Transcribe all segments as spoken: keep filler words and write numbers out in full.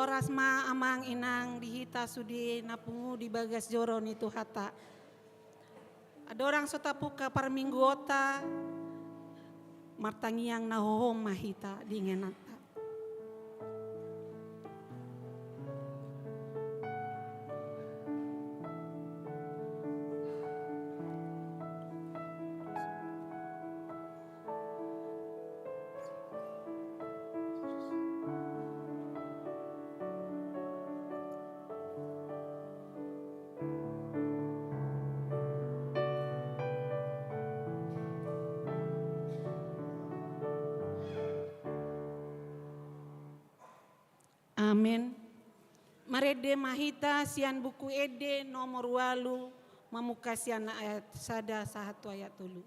Horas ma amang inang di hita sude na pungu di bagas joro ni Tuhanta. Andorang so tapungka parmingguonta, martangiang na hohom ma hita di ingananta. Amen. Marende ma hita sian Buku Ende nomor ualu, mamungka sian ayat sada sahat tu ayat tolu.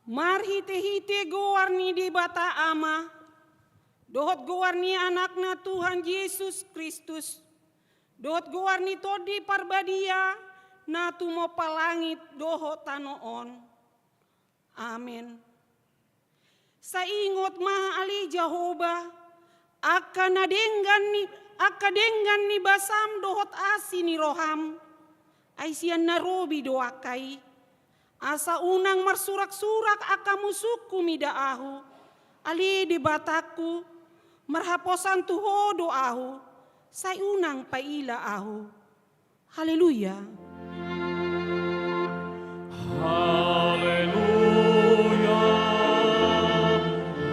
Marhitehite goar ni Debata Ama, dohot goar ni Anakna Tuhan Jesus Kristus, dohot goar ni Tondi Parbadia na tumompa langit dohot tano on. Amen. Sai ingot ma ale Jahowa, angka na denggan ni, angka denggan ni basam dohot asi ni roham, ai sian na robi do angka i. Asa unang marsuraksurak angka musungku mida ahu, ale Debatangku, marhaposan tu Ho do ahu, sai unang paila ahu. Haleluya. Haleluya.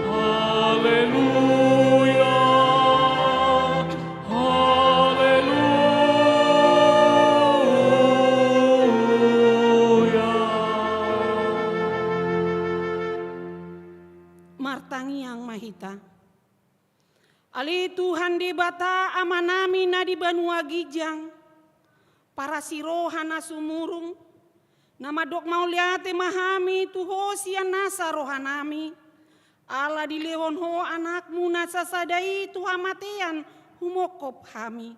Haleluya. Haleluya. Martangiang ma hita. Ale Tuhan Debata Amanami na di banua ginjang, parasi roha na sumurung, na mandok mauliate ma hami tu Ho sian nasa rohanami, Ala dilehon Ho Anakmu na sasada i tu hamatean humongkop hami,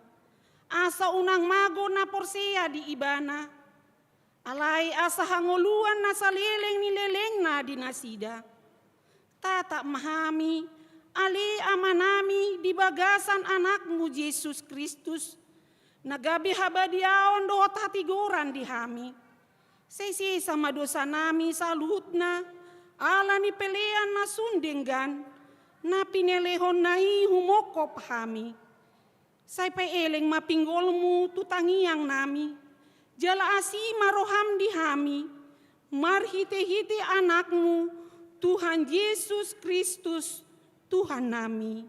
asa unang mago na porsea di Ibana, alai asa hangoluan na saleleng ni lelengna di nasida. Tatap ma hami, ale Amanami, di bagasan Anakmu Jesus Kristus, na gabe habadiaon dohot hatigoran di hami. Sai sesa ma dosanami saluhutna, ala ni pelean na sun denggan, na pinelehonNa i humongkop hami. Sai paeleng ma pinggolMu tu tangiangnami, jala asi ma rohaM di hami, marhitehite AnakMu, Tuhan Jesus Kristus, Tuhannami.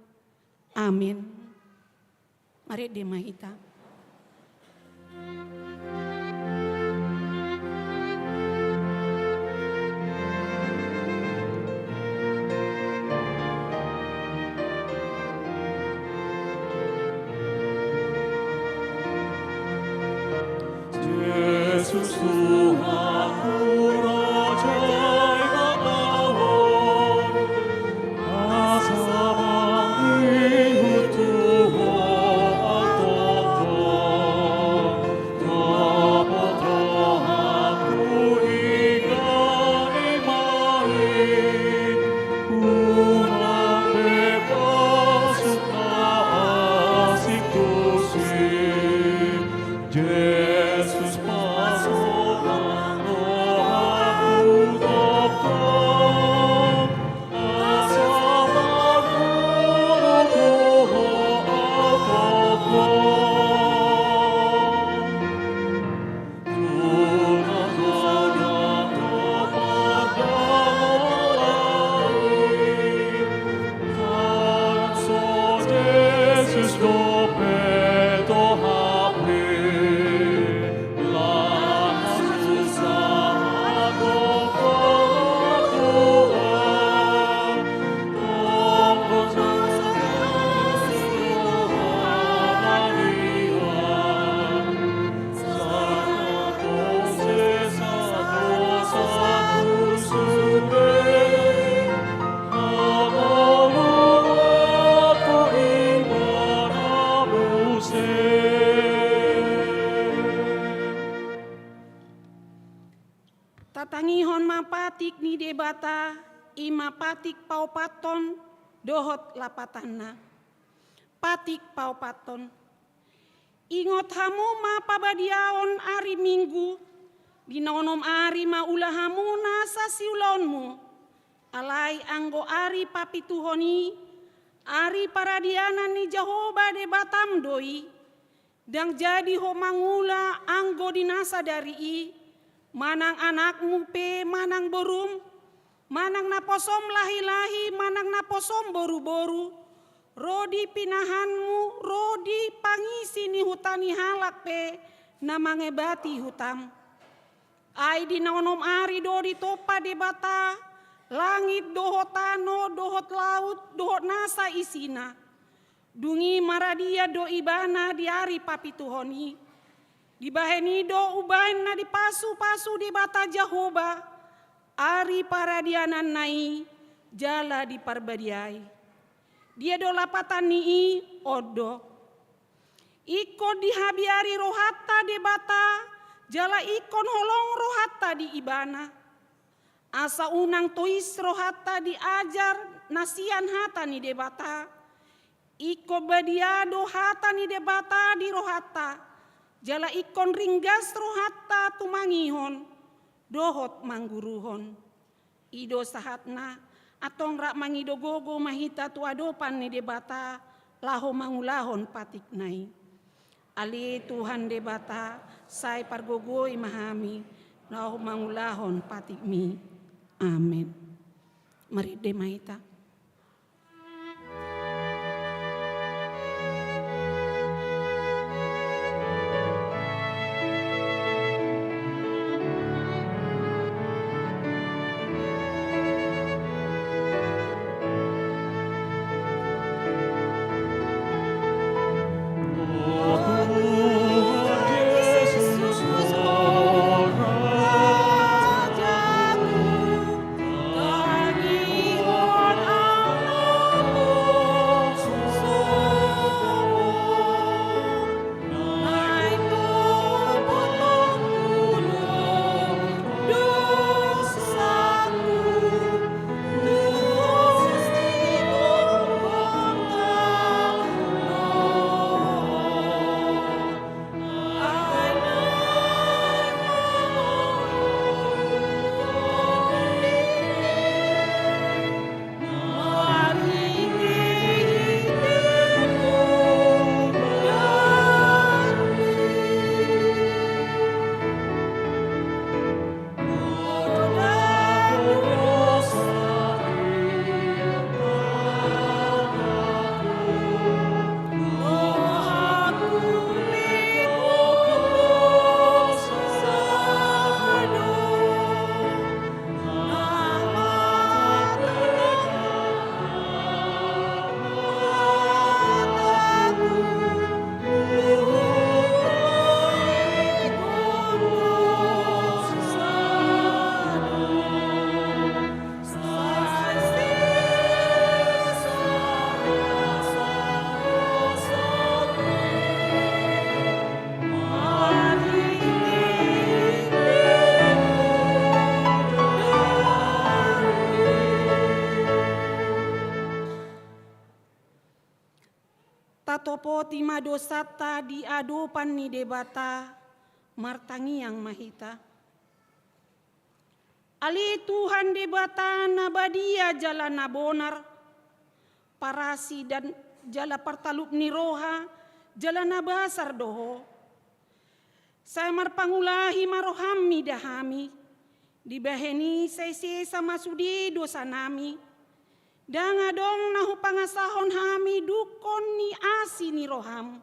Amen. Marende ma hita. Jesus Tuhanku, Raja i na tau, asa mangihut tu Ho antong, tongtong dohot rohangku ingkon i ma i, unang be pasuk na asing tusi. Jesus pasolang rohangku tongtong, asa mangihut tu Ho antong. Tu na godang do pardamotan i, nang so Jesus dope tohap i, Tatangihon ma patik ni Debata, i ma patik paopathon dohot lapatanna. Patik paopathon. Ingot hamu ma pabadiaon ari Minggu, di na onom ari ma ula hamu nasa siulaonmu. Alai anggo ari papituhon i, ari paradianan ni Jahowa Debatam do i. Ndang jadi ho mangula anggo di na sadari i, manang anakmu pe manang borum, manang naposom lahi-lahi manang naposom boru-boru, ro di pinahanmu, ro di pangisi ni huta ni halak pe na mangebati hutam. Ai di na onom ari do ditompa Debata langit dohot tano dohot laut dohot nasa isina. Dung i maradian do Ibana di ari papituhon i. Dibahen i do umbahen na dipasu-pasu Debata Jahowa ari paradiananna i jala diparbadiai. Dia do lapatan ni i? On do. Ingkon dihabiari rohanta Debata, jala ingkon holong rohanta di Ibana. Asa unang tois rohanta di ajar na sian hata ni Debata. Ingkon badia do hata ni Debata di rohanta, jala ingkon ringgas rohanta tumangihon dohot mangguruhon. I do sahatna, antong rap mangido gogo ma hita tu adopan ni Debata, laho mangulahon patikna i. Ale Tuhan Debata, sai pargogoi ma hami, laho mangulahon patikmi. Amen. Marende ma hita. Tatopoti ma dosanta di adopan ni Debata, martangiang ma hita. Ale Tuhan Debata na badia jala na bonar, parasi dan jala partalup ni roha, jala na basar do Ho. Sai marpangulahi ma roham mida hami, dibahen i sai sesa ma sude dosanami, ndang adong na hupangasahon hami dungkon ni asi ni roham.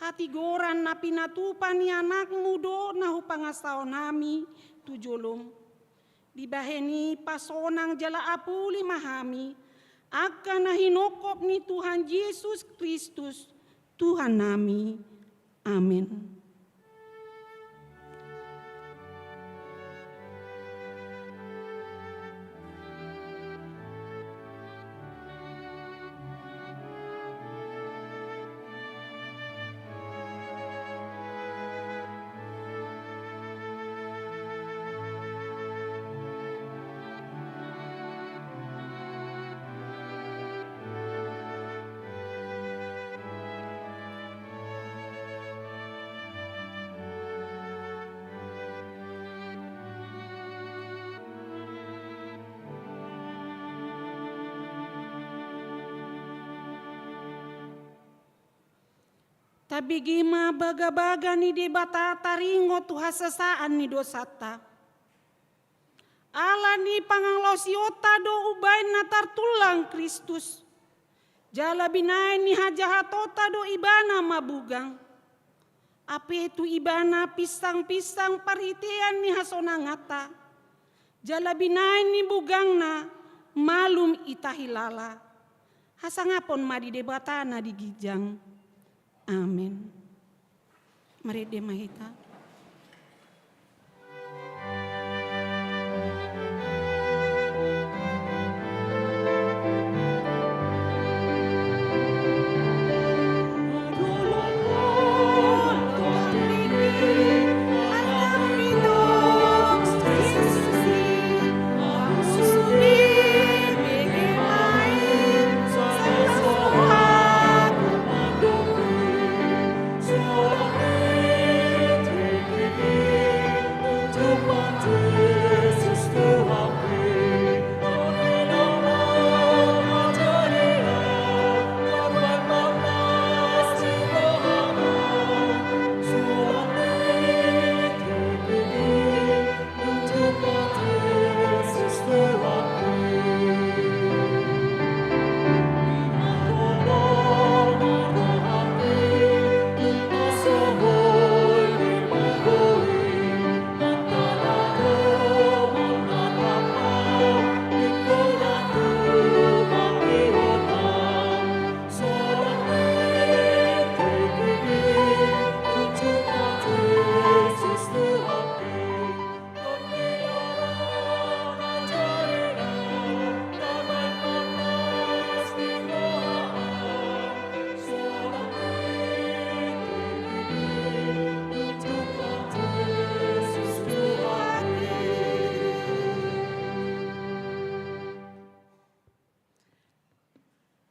Hatigoran na pinatupa ni anakmu do na hupangasahon hami tu jolom. Dibahen i pasonang jala apuli ma hami, angka na hinongkop ni Tuhan Jesus Kristus, Tuhannami. Amen. Tabege ma bagabaga ni Debata taringot tu hasesaan ni dosanta. Ala ni pangalaosionta do umbahen na tartullang Kristus. Jala binahen ni hajahatonta do Ibana mabugang. Hape tu Ibana pinsangpinsang parhitean ni hasonanganta. Jala binahen ni bugangna malum hita hilala. Hasangapon ma di Debata na di ginjang. Amen. Marende ma hita.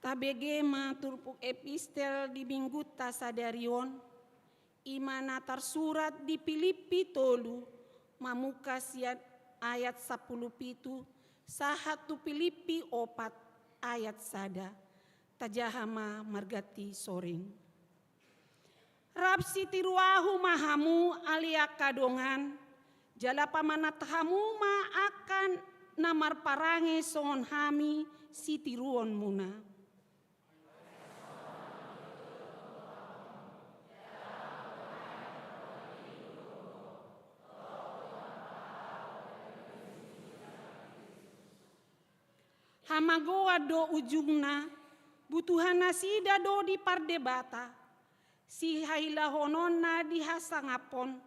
Tabege ma turpuk epistel di minggunta sadari on, i ma na tarsurat di Pilippi tolu, mamungka sian ayat sampulu pitu, sahat tu Pilippi opat ayat sada. Tajaha ma marganti soring. Rap sitiru ahu ma hamu ale angka dongan, jala pamanat hamu ma angka na marparange songon hami sitiruonmuna. Hamagoan do ujungna, butuhan nasida do dipardebata, sihahilahononna dihasangaphon,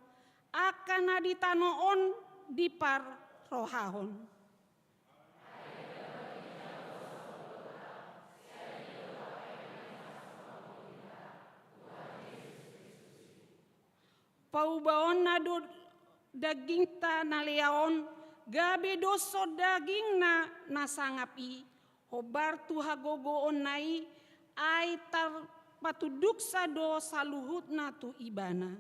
angka na di tano on diparrohahon. Paubaonna do dagingta na lea on, gabe doshon dagingna na sangap i, hombar tu hagogoonna i, ai tar-, Patunduksa do saluhutna tu Ibana.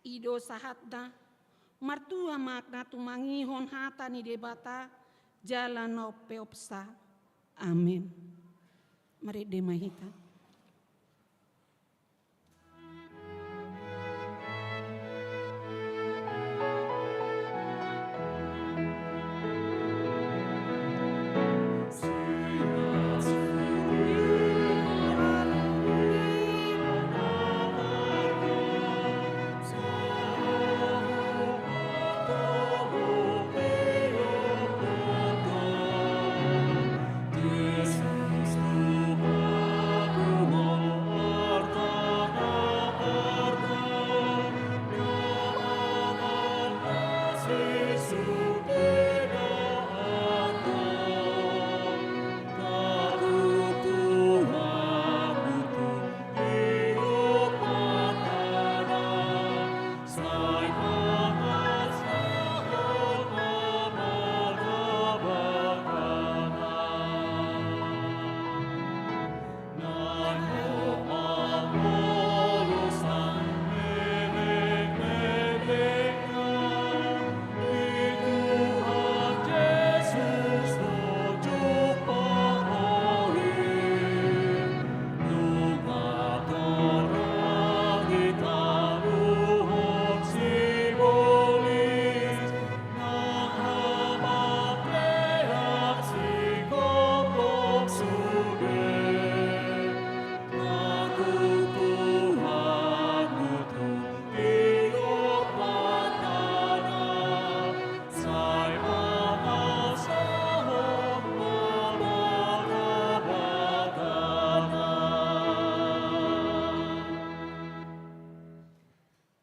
I do sahatna. Martua ma na tumangihon hata ni Debata jala na umpeopsa. Amen. Marende ma hita.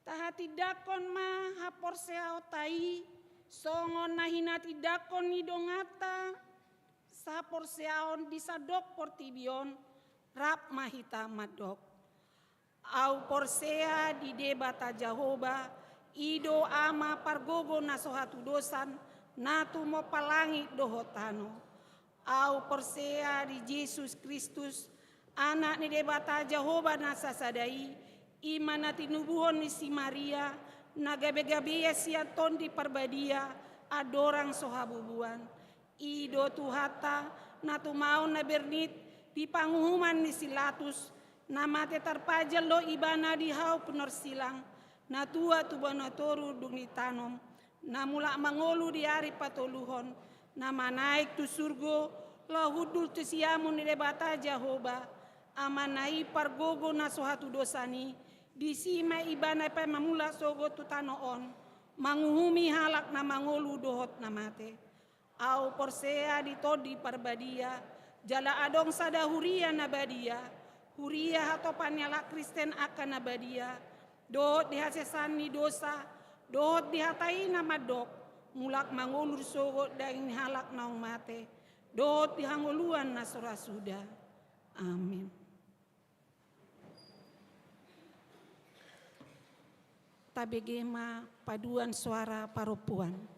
Tahatindangkon ma haporseaonta i, songon na hinatindangkon ni donganta sahaporseaon di sandok portibi on, rap ma hita mandok. Ahu porsea di Debata Jahowa, i do Ama pargogo na so hatudosan, na tumompa langit dohot tano. Ahu porsea di Jesus Kristus, Anak ni Debata Jahowa na sasada i, i ma na tinubuhon ni si Maria, na gabe-gabean sian Tondi Parbadia, andorang so habubuan. I do Tuhanta, na tumaon na bernit, di panguhuman ni si Latus, na mate tarpajal do Ibana di hau pinorsilang, na tua tu banua toru dung ditanom, na mulak mangolu di ari patoluhon, na manaek tu surgo, laho hundul tu siamun ni Debata Jahowa, Amana i pargogo na so hatudosan i, disi ma Ibana pe mamulak sogot tu tano on, manguhumi halak na mangolu dohot na mate. Ahu porsea di Tondi Parbadia, jala adong sada huria na badia, huria hatopan ni halak Kristen angka na badia, dohot di hasesaan ni dosa, dohot di hata i na mandok, mulak mangolu sogot daging ni halak naung mate, dohot di hangoluan na so ra suda. Amin. Tabege ma paduan soara parompuan.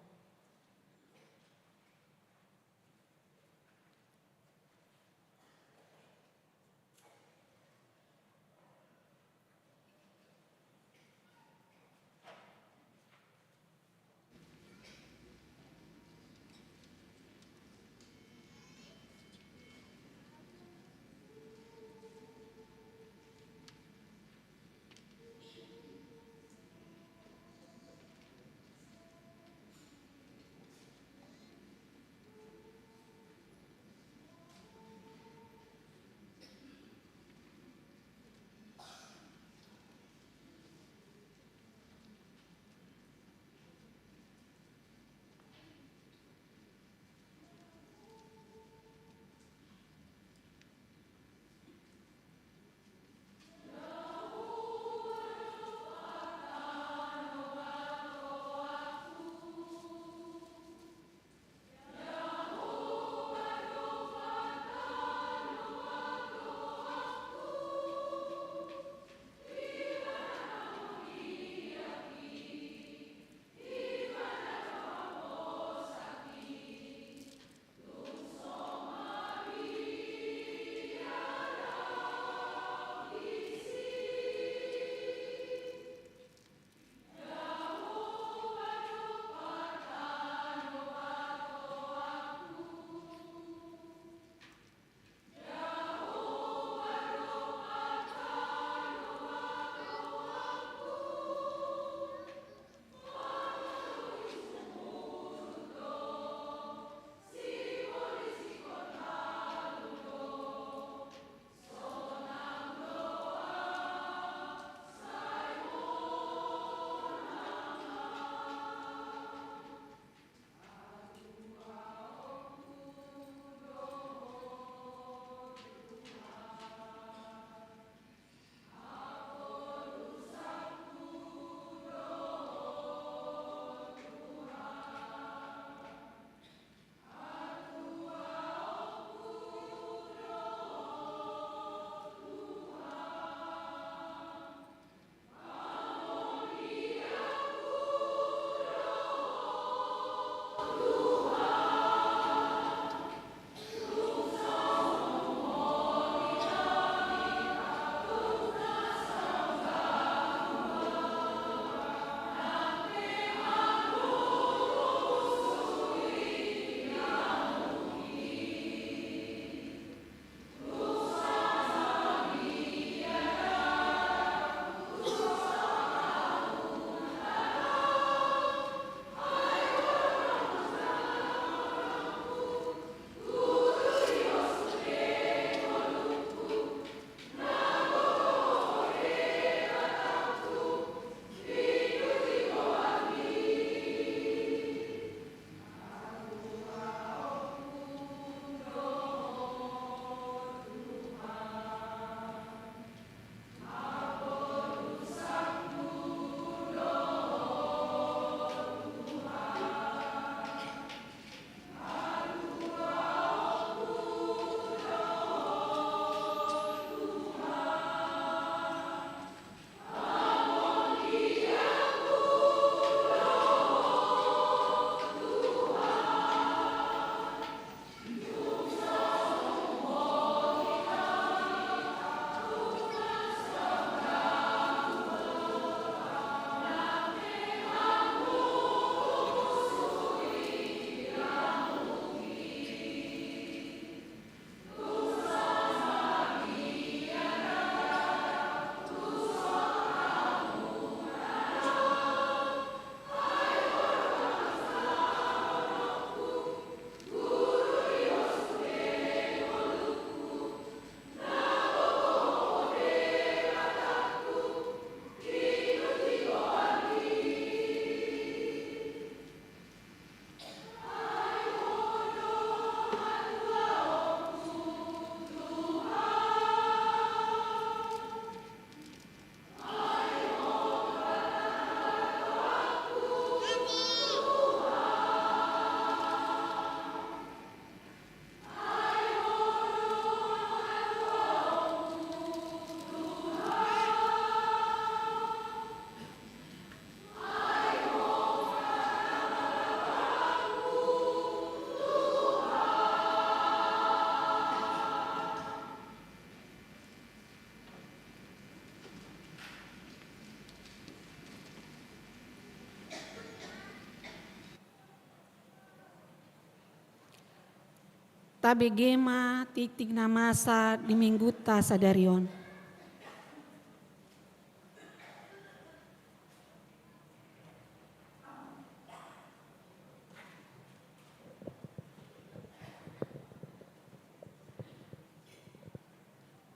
Tabege ma tingting na masa di Mingguta sadari on.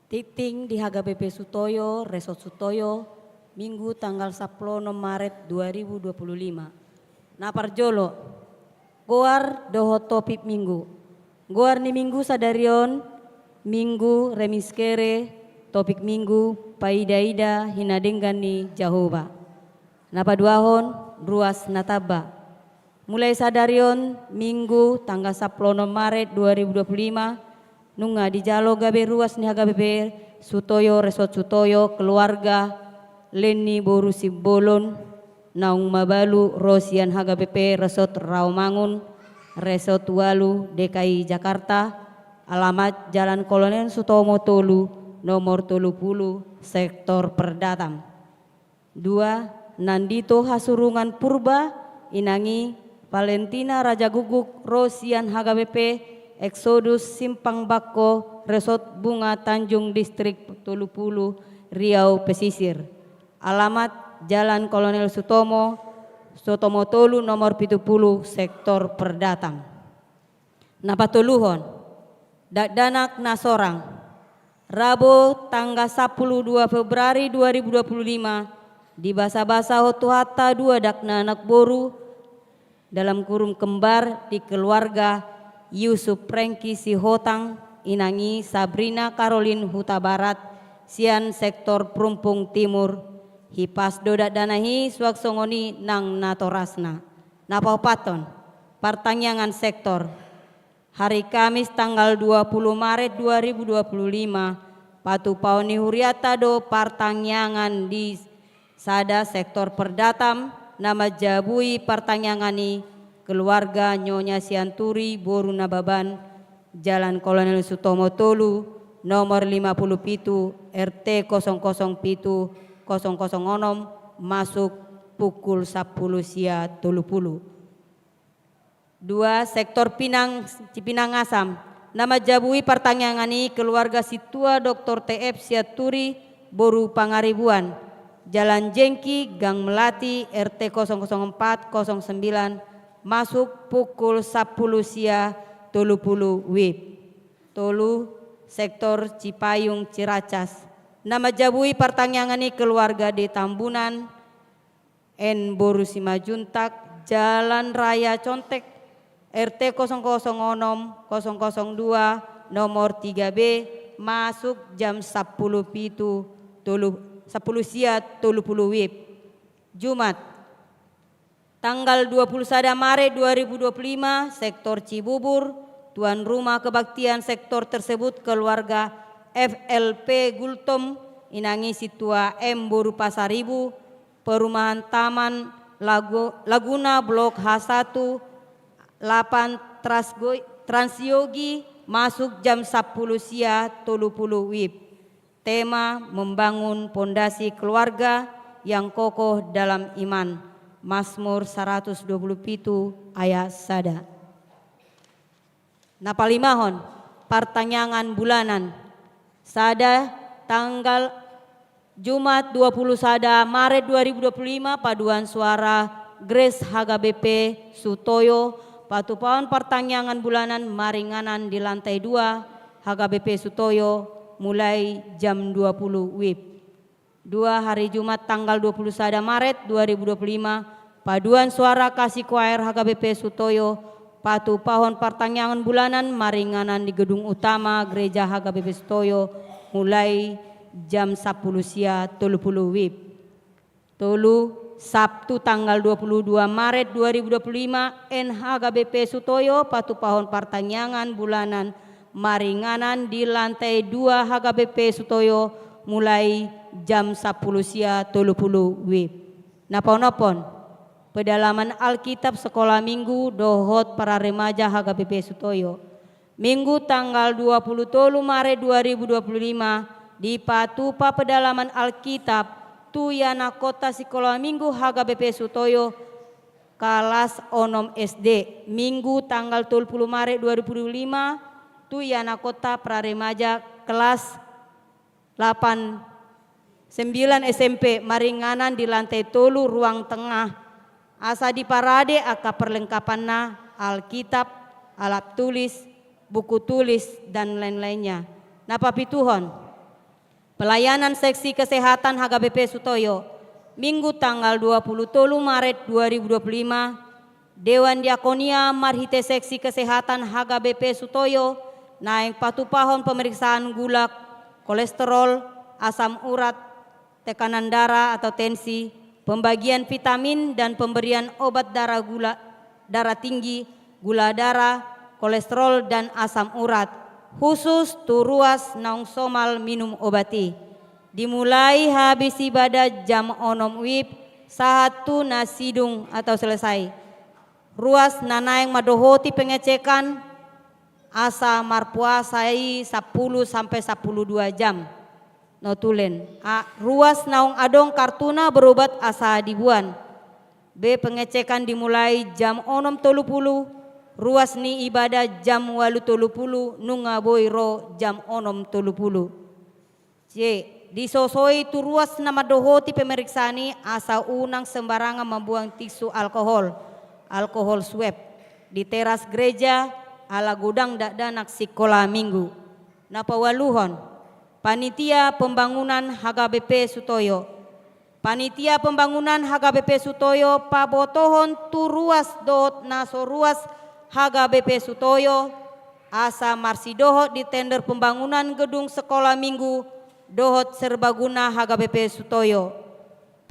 Tingting di H K B P Sutoyo, Resort Sutoyo, Minggu tanggal sampulu onom Maret dua ribu dua puluh lima. Na parjolo, goar dohot topik Minggu. Goar ni Minggu sadari on, Minggu Remiscere, topik Minggu, paida-ida hinadenggan ni Jahowa. Na paduahon, ruas na tamba. Mulai sadari on, Minggu, tanggal sampulu onom Maret dua ribu dua puluh lima, nunga dijalo gabe ruas ni H K B P Sutoyo, Resort Sutoyo, keluarga, Leni boru Simbolon, naung mabalu ro sian H K B P Resort Rawamangun, Resort ualu, D K I Jakarta, alamat Jalan Kolonel Sutomo tolu, nomor tolu pulu, Sektor Perdatam. Dua, Nandito Hasurungan Purba, inang i Valentina Rajaguguk, ro sian H K B P Exodus Simpang Bangko, Resort Bunga Tanjung, Distrik tolu pulu, Riau Pesisir. Alamat Jalan Kolonel Sutomo, Sutomo tolu, nomor pitu pulu, Sektor Perdatam. Na patoluhon, dakdanak na sorang. Rabo tanggal sampulu dua Februari dua ribu dua puluh lima, dibasabasahon Tuhanta dua dakdanak boru, dalam kurung kembar, di keluarga Yusuf Prengki Sihotang, inang i Sabrina Karolin Hutabarat, sian Sektor Perumpung Timur. Hipas do dakdanak i suang songon i nang natorasna. Na paopathon, partangiangan sektor. Hari Kamis tanggal dua pulu Maret dua ribu dua puluh lima, patupaon ni hurianta do partangiangan di sada Sektor Perdatam, na manjabui partangiangan i keluarga Nyonya Sianturi boru Nababan, Jalan Kolonel Sutomo tolu, nomor lima pulu pitu, R T kosong kosong pitu, kosong kosong onom, masuk pukul sampulu sia tolu pulu. Dua, Sektor Pinang, Cipinang Asam. Na manjabui partangiangan i keluarga Sintua Doktor T F Sianturi boru Pangaribuan, Jalan Jengki, Gang Melati, R T kosong kosong empat, kosong sembilan, masuk pukul sampulu sia tolu pulu WIB. Tolu, Sektor Cipayung Ciracas. Na manjabui partangiangan i keluarga di Tambunan, N boru Simanjuntak, Jalan Raya Contek, R T kosong kosong onom, kosong kosong dua, nomor tiga B, masuk jam sampulu pitu, tolu, sampulu sia tolu pulu WIB. Jumat, tanggal dua pulu sada Maret dua ribu dua puluh lima, Sektor Cibubur, tuan rumah kebaktian sektor tersebut keluarga F L P Gultom, inang i Sintua M boru Pasaribu, Perumahan Taman Lagu-, Laguna Blok H satu, lapan Transgo-, Transyogi, masuk jam sampulu sia tolu pulu WIB. Tema: membangun pondasi keluarga yang kokoh dalam iman. Mazmur saratus dua pulu pitu ayat sada. Na palimahon, partangiangan bulanan. Sada, tanggal Jumat dua pulu sada Maret dua ribu dua puluh lima, paduan suara Grace H K B P Sutoyo, patupaon partangiangan bulanan maringanan di lantai dua H K B P Sutoyo, mulai jam dua pulu WIB. Dua, hari Jumat tanggal dua pulu sada Maret dua ribu dua puluh lima, paduan suara Kasih Choir H K B P Sutoyo, patupahon partangiangan bulanan maringanan di gedung utama gereja H K B P Sutoyo, mulai jam sampulu sia tolu pulu WIB. Tolu, Sabtu tanggal dua pulu dua Maret dua ribu dua puluh lima, N H K B P Sutoyo, patupahon partangiangan bulanan maringanan di lantai dua H K B P Sutoyo, mulai jam sampulu sia tolu pulu WIB. Na paonomhon, pedalaman Alkitab, sekolah minggu dohot para remaja H K B P Sutoyo. Minggu tanggal dua pulu tolu Maret dua ribu dua puluh lima, dipatupa pedalaman Alkitab tu ianakhonta sikola minggu H K B P Sutoyo, kelas onom S D. Minggu tanggal tolu pulu Maret dua ribu dua puluh lima, tu ianakhonta praremaja kelas delapan, sembilan S M P maringanan di lantai tolu ruang tengah, asa diparade angka perlengkapanna, Alkitab, alat tulis, buku tulis, dan lain-lainnya. Na papituhon, pelayanan seksi kesehatan H K B P Sutoyo, Minggu tanggal dua puluh tolu Maret dua ribu dua puluh lima, Dewan Diakonia marhite seksi kesehatan H K B P Sutoyo naeng patupahon pemeriksaan gula, kolesterol, asam urat, tekanan darah atau tensi, pembagian vitamin dan pemberian obat darah gula, darah tinggi, gula darah, kolesterol, dan asam urat, khusus tu ruas naung somal minum obat i. Dimulai habis ibadah jam onom wib sahat tu na sidung atau selesai. Ruas na naeng mandohoti pengecekan asa marpuasa i sampulu sampe sampulu dua jam. Notulen. A, ruas naung adong kartuna berobat asa diboan. B, pengecekan dimulai jam onom tolu pulu, ruas ni ibadah jam ualu tolu pulu, nunga boi ro jam onom tolu pulu. C, disosoi tu ruas na mandohoti pemeriksaan i asa unang sembarangan mamboan tisu alkohol, alkohol swab, di teras gereja ala godang dakdanak sikola minggu. Na paualuhon, panitia pembangunan H K B P Sutoyo. Panitia pembangunan H K B P Sutoyo pabotohon tu ruas dohot na so ruas H K B P Sutoyo, asa marsidohot di tender pembangunan gedung sekolah minggu dohot serbaguna H K B P Sutoyo.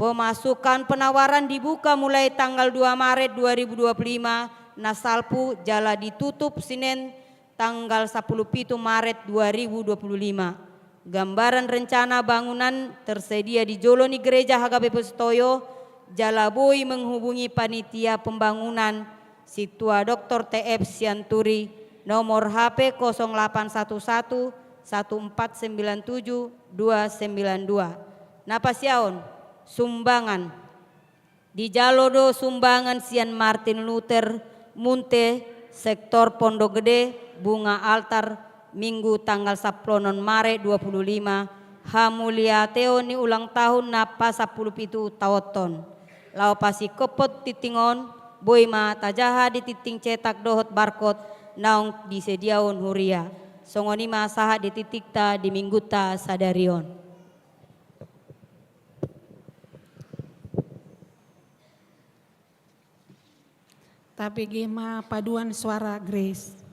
Pemasukan penawaran dibuka mulai tanggal dua Maret dua ribu dua puluh lima na salpu jala ditutup Senin tanggal sampulu pitu Maret dua ribu dua puluh lima. Gambaran rencana bangunan tersedia di jolo ni gereja H K B P Sutoyo, jala boi menghubungi panitia pembangunan Sintua Doktor T F Sianturi, nomor H P kosong delapan satu satu, satu empat sembilan tujuh, dua sembilan dua. Na pasiaon, sumbangan. Dijalo do sumbangan sian Martin Luther Munte, sektor Pondok Gede, bunga altar, Minggu tanggal sampulu onom Maret dua puluh lima, hamuliateon ni ulang tahun na pasampulu pitu taonhon. Laho pasingkophon tingting on, boi ma tajaha di tingting cetak dohot barkod naung disediaon huria. Songon i ma sahat di tingtingta di minggunta sadari on. Tabege ma paduan suara Grace.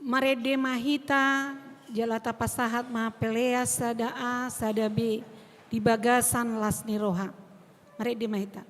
Marende ma hita, jala tapasahat ma peleas sada A, sada B di bagasan las ni roha. Marende ma hita.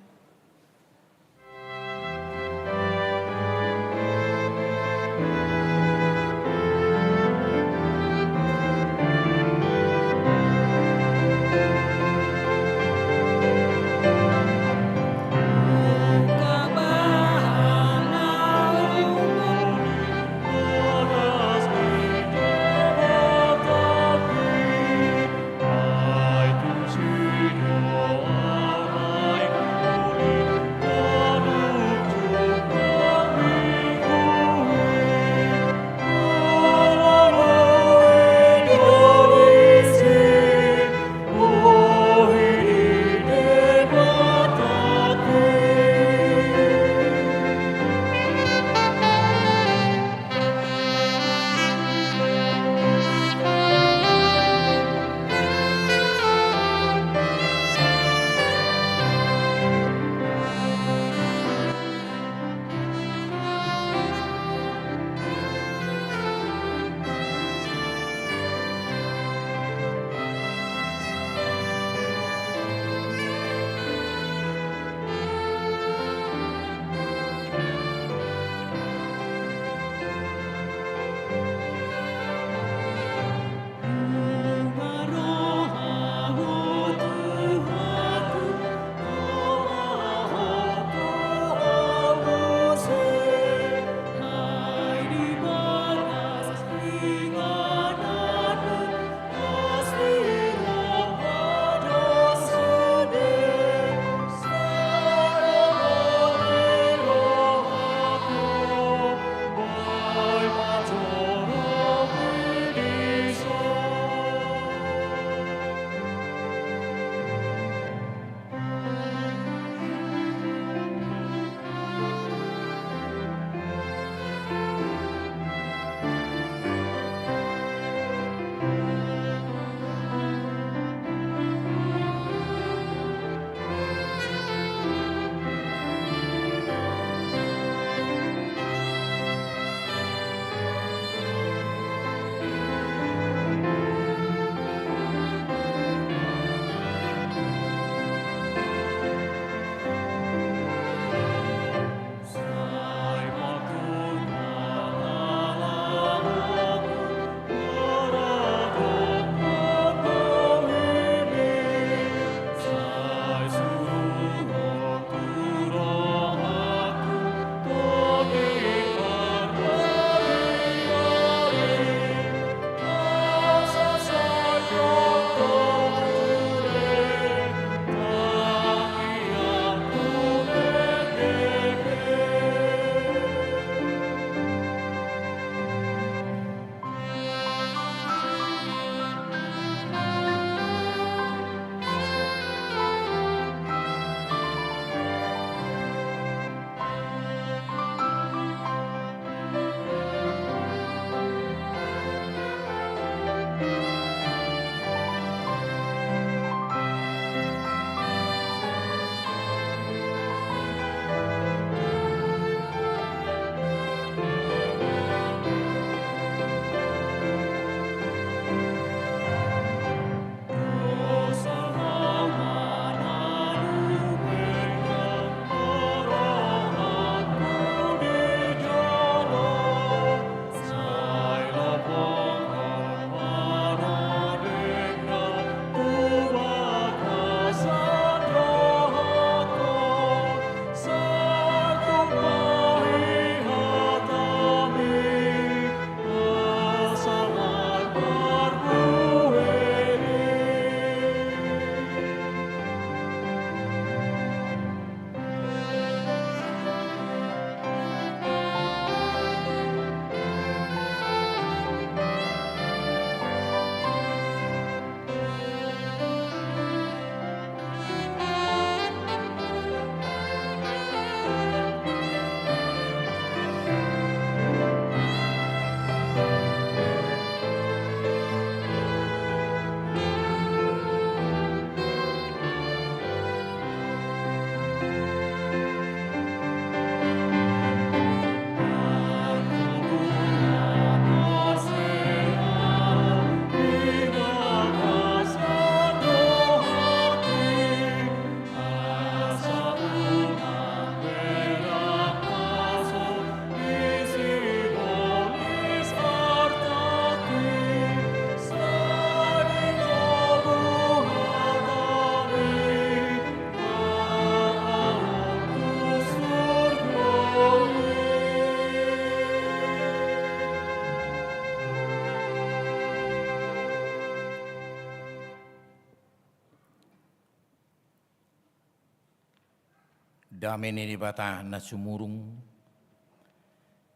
Dame ni Debata na sumurung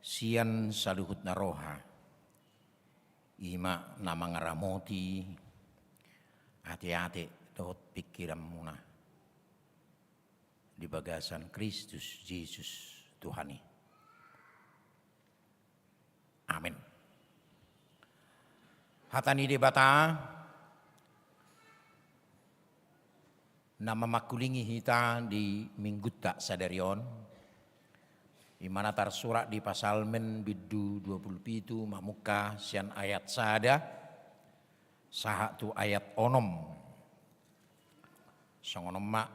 sian saluhutna roha, i ma na mangaramoti ateate dohot pingkiranmuna di bagasan Kristus Jesus Tuhan i. Amen. Hata ni Debata na mamangkulingi hita di Minggunta sadari on, i ma na tarsurat di Psalmen bindu dua pulu pitu, mamungka sian ayat sada sahat tu ayat onom. Songon on ma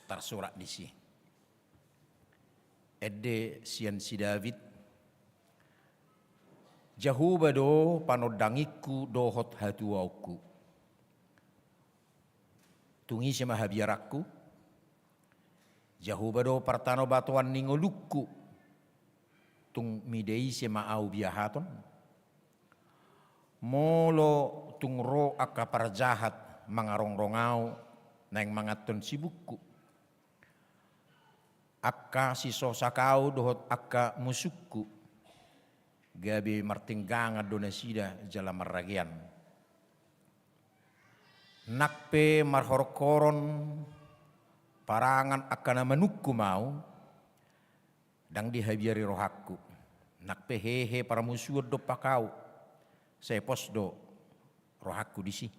tarsurat disi. Ende sian si David: Jahowa do panondangingku dohot hatuaonku. Tung ise ma habiaranku? Jahowa do partanobatoan ni ngolungku. Tung mida ise ma ahu biahaton? Molo tung ro angka parjahat mangarongrong ahu, naeng manganhon sibukku, angka sisosak ahu dohot angka musungku, gabe martinggangan do nasida jala marragean. Nang pe marhoronghoron parangan angka na manungkun ahu, ndang dihabiari rohangku. Nang pe hehe parmusuon dompak ahu, sai pos do rohangku disi.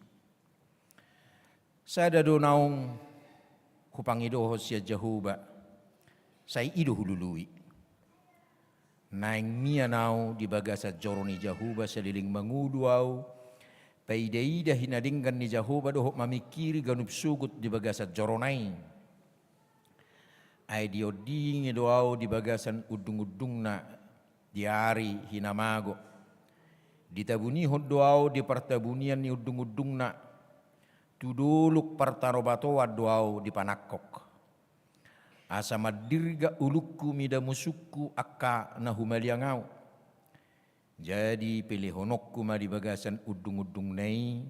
Sada do naung hupangidohon sian Jahowa, sai i do hulului. Naeng mian ahu di bagasan joro ni Jahowa saleleng mangolu ahu, paidaida hinadenggan ni Jahowa dohot mamingkiri ganup sogot di bagasan jorona i. Ai diondingi do ahu di bagasan undungundungna di ari hinamago. Ditabunihon do ahu di partabunian ni undungundungna, tu dolok partanobatoan do ahu dipanangkok. Asa mandirgak ulungku mida musungku angka na humaliang ahu. Jadi pelehononku ma di bagasan undungundungna i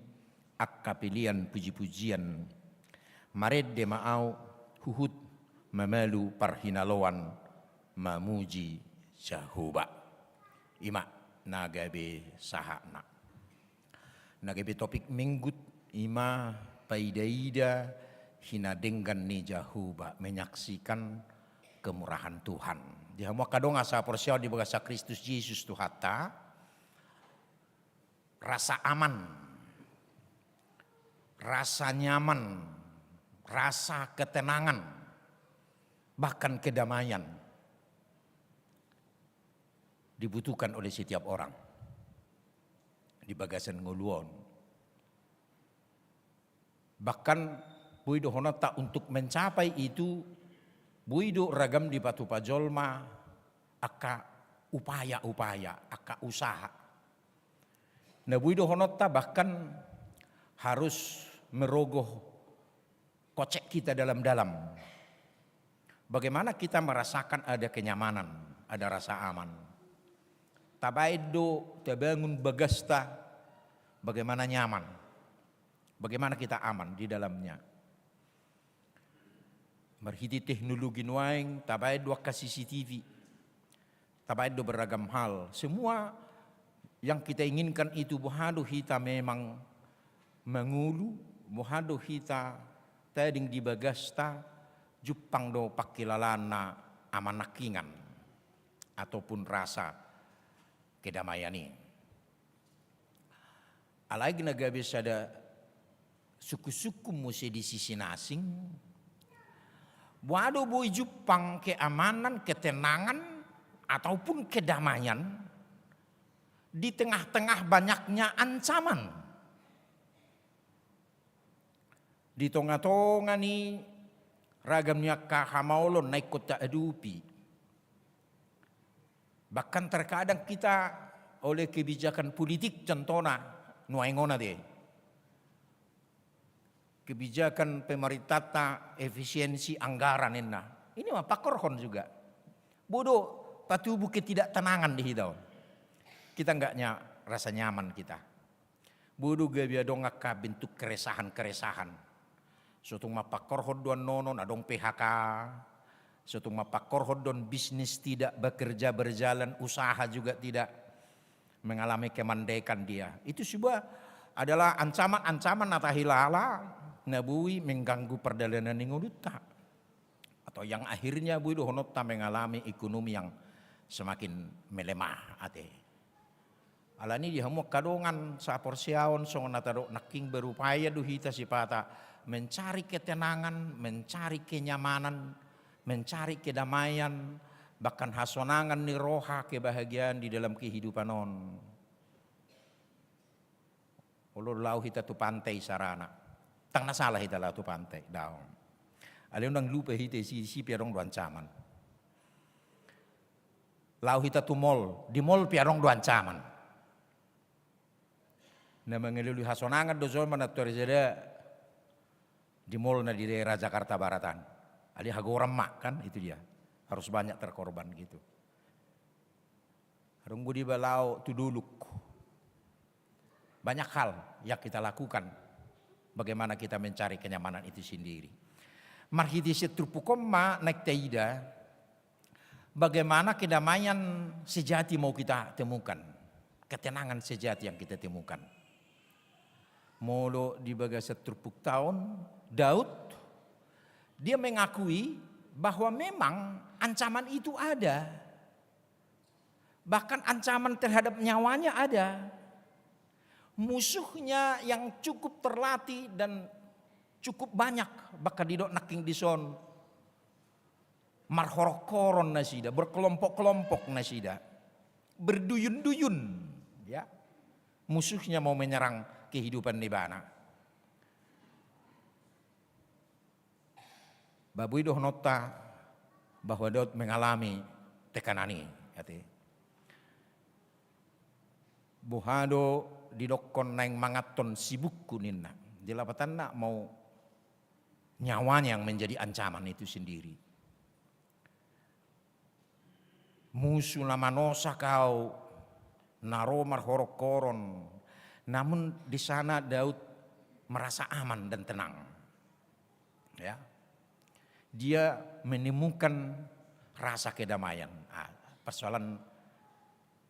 angka pelean pujipujian. Marende ma ahu huhut mamalu parhinaloan mamuji Jahowa. I ma na gabe sahatna. Na gabe topik Minggut i ma paidaida hinadenggan ni Jahowa, menyaksikan kemurahan Tuhan. Di hamu angka dongan sahaporseaon di bagasan Kristus Jesus Tuhanta, rasa aman, rasa nyaman, rasa ketenangan, bahkan kedamaian dibutuhkan oleh setiap orang di bagasan ngolu on. Bahkan boi dohononta untuk mencapai itu, boi do ragam dipatupa jolma angka upaya-upaya, angka usaha. Na boi dohononta bahkan harus merogoh kocek kita dalam-dalam. Bagaimana kita merasakan ada kenyamanan, ada rasa aman? Tabaen do, tabangun bagasta, bagaimana nyaman, bagaimana kita aman di dalamnya. Marhite teknologi nuaeng, tabaen do angka C C T V, tabaen do beragam hal. Semua yang kita inginkan itu, boha do hita memang mangolu, boha do hita tading di bagasta, jumpang do pangkilalaanna amanangkingan ataupun rasa kedamaian i. Alai na gabe sada sungkunsungkun muse di sisi na asing, boha do boi jumpang keamanan, ketenangan, ataupun kedamaian di tengah-tengah banyaknya ancaman, di tongatonga ni ragam ni angka hamaolon na ingkon taadopi. Bahkan terkadang kita oleh kebijakan politik, contohna nuaeng on ate, kebijakan pemerintahta efisiensi anggaran ninna. Ini ma pangkorhon juga. Boi do patubu ketidaktenangan di hita on. Kita nggak nya-, rasa nyaman kita. Boi do gabe adong angka bentuk keresahan-keresahan. So tung mapangkorhon do annon on, adong P H K, So tung mampangkorhon do on bisnis tidak bekerja, berjalan, usaha juga tidak, mengalami kemandekan dia. Itu sebuah adalah ancaman-ancaman na tahilala na boi mengganggu pardalanan ni ngolunta. Atau yang akhirnya boi dohononta mengalami ekonomi yang semakin melemah, ate. Alani di hamu angka dongan saporseaon, songon na tadok nangkin, berupaya do hita sipata mencari ketenangan, mencari kenyamanan, mencari kedamaian, bahkan hasonangan ni roha, kebahagiaan di dalam kehidupan on. Olo lao hita tu pantai sarana. Ndang na sala hita lao tu pantai, daong. Alai unang lupa hita, disi pe adong do ancaman. Lao hita tu mall, di mall pe adong do ancaman. Na mangalului hasonangan do jolma na tuari sada di mall na di daerah Jakarta Baratan. Alai hagoran ma, kan, itu dia. Harus banyak terkorban gitu. Adong do iba lao tu dolok. Banyak hal yang kita lakukan, bagaimana kita mencari kenyamanan itu sendiri. Marhite sian turpuk on ma naeng taida bagaimana kedamaian sejati mau kita temukan, ketenangan sejati yang kita temukan. Molo di bagasan turpukta on, Daud, dia mengakui bahwa memang ancaman itu ada. Bahkan ancaman terhadap nyawanya ada. Musuhnya yang cukup terlatih dan cukup banyak, bahkan didok nangkin dison, marhoronghoron nasida, berkelompok-kelompok nasida, berduyun-duyun, ya. Musuhnya mau menyerang kehidupan ni ibana. Ba boi dohononta bahwa Daud mengalami tekanan i, ate. Boha do didokkon naeng manganhon sibukku ninna. Di lapatanna mau nyawanya yang menjadi ancaman itu sendiri. Musu na manosak au, na ro marhoronghoron, namun di sana Daud merasa aman dan tenang. Ya. Dia menemukan rasa kedamaian. Ah, persoalan,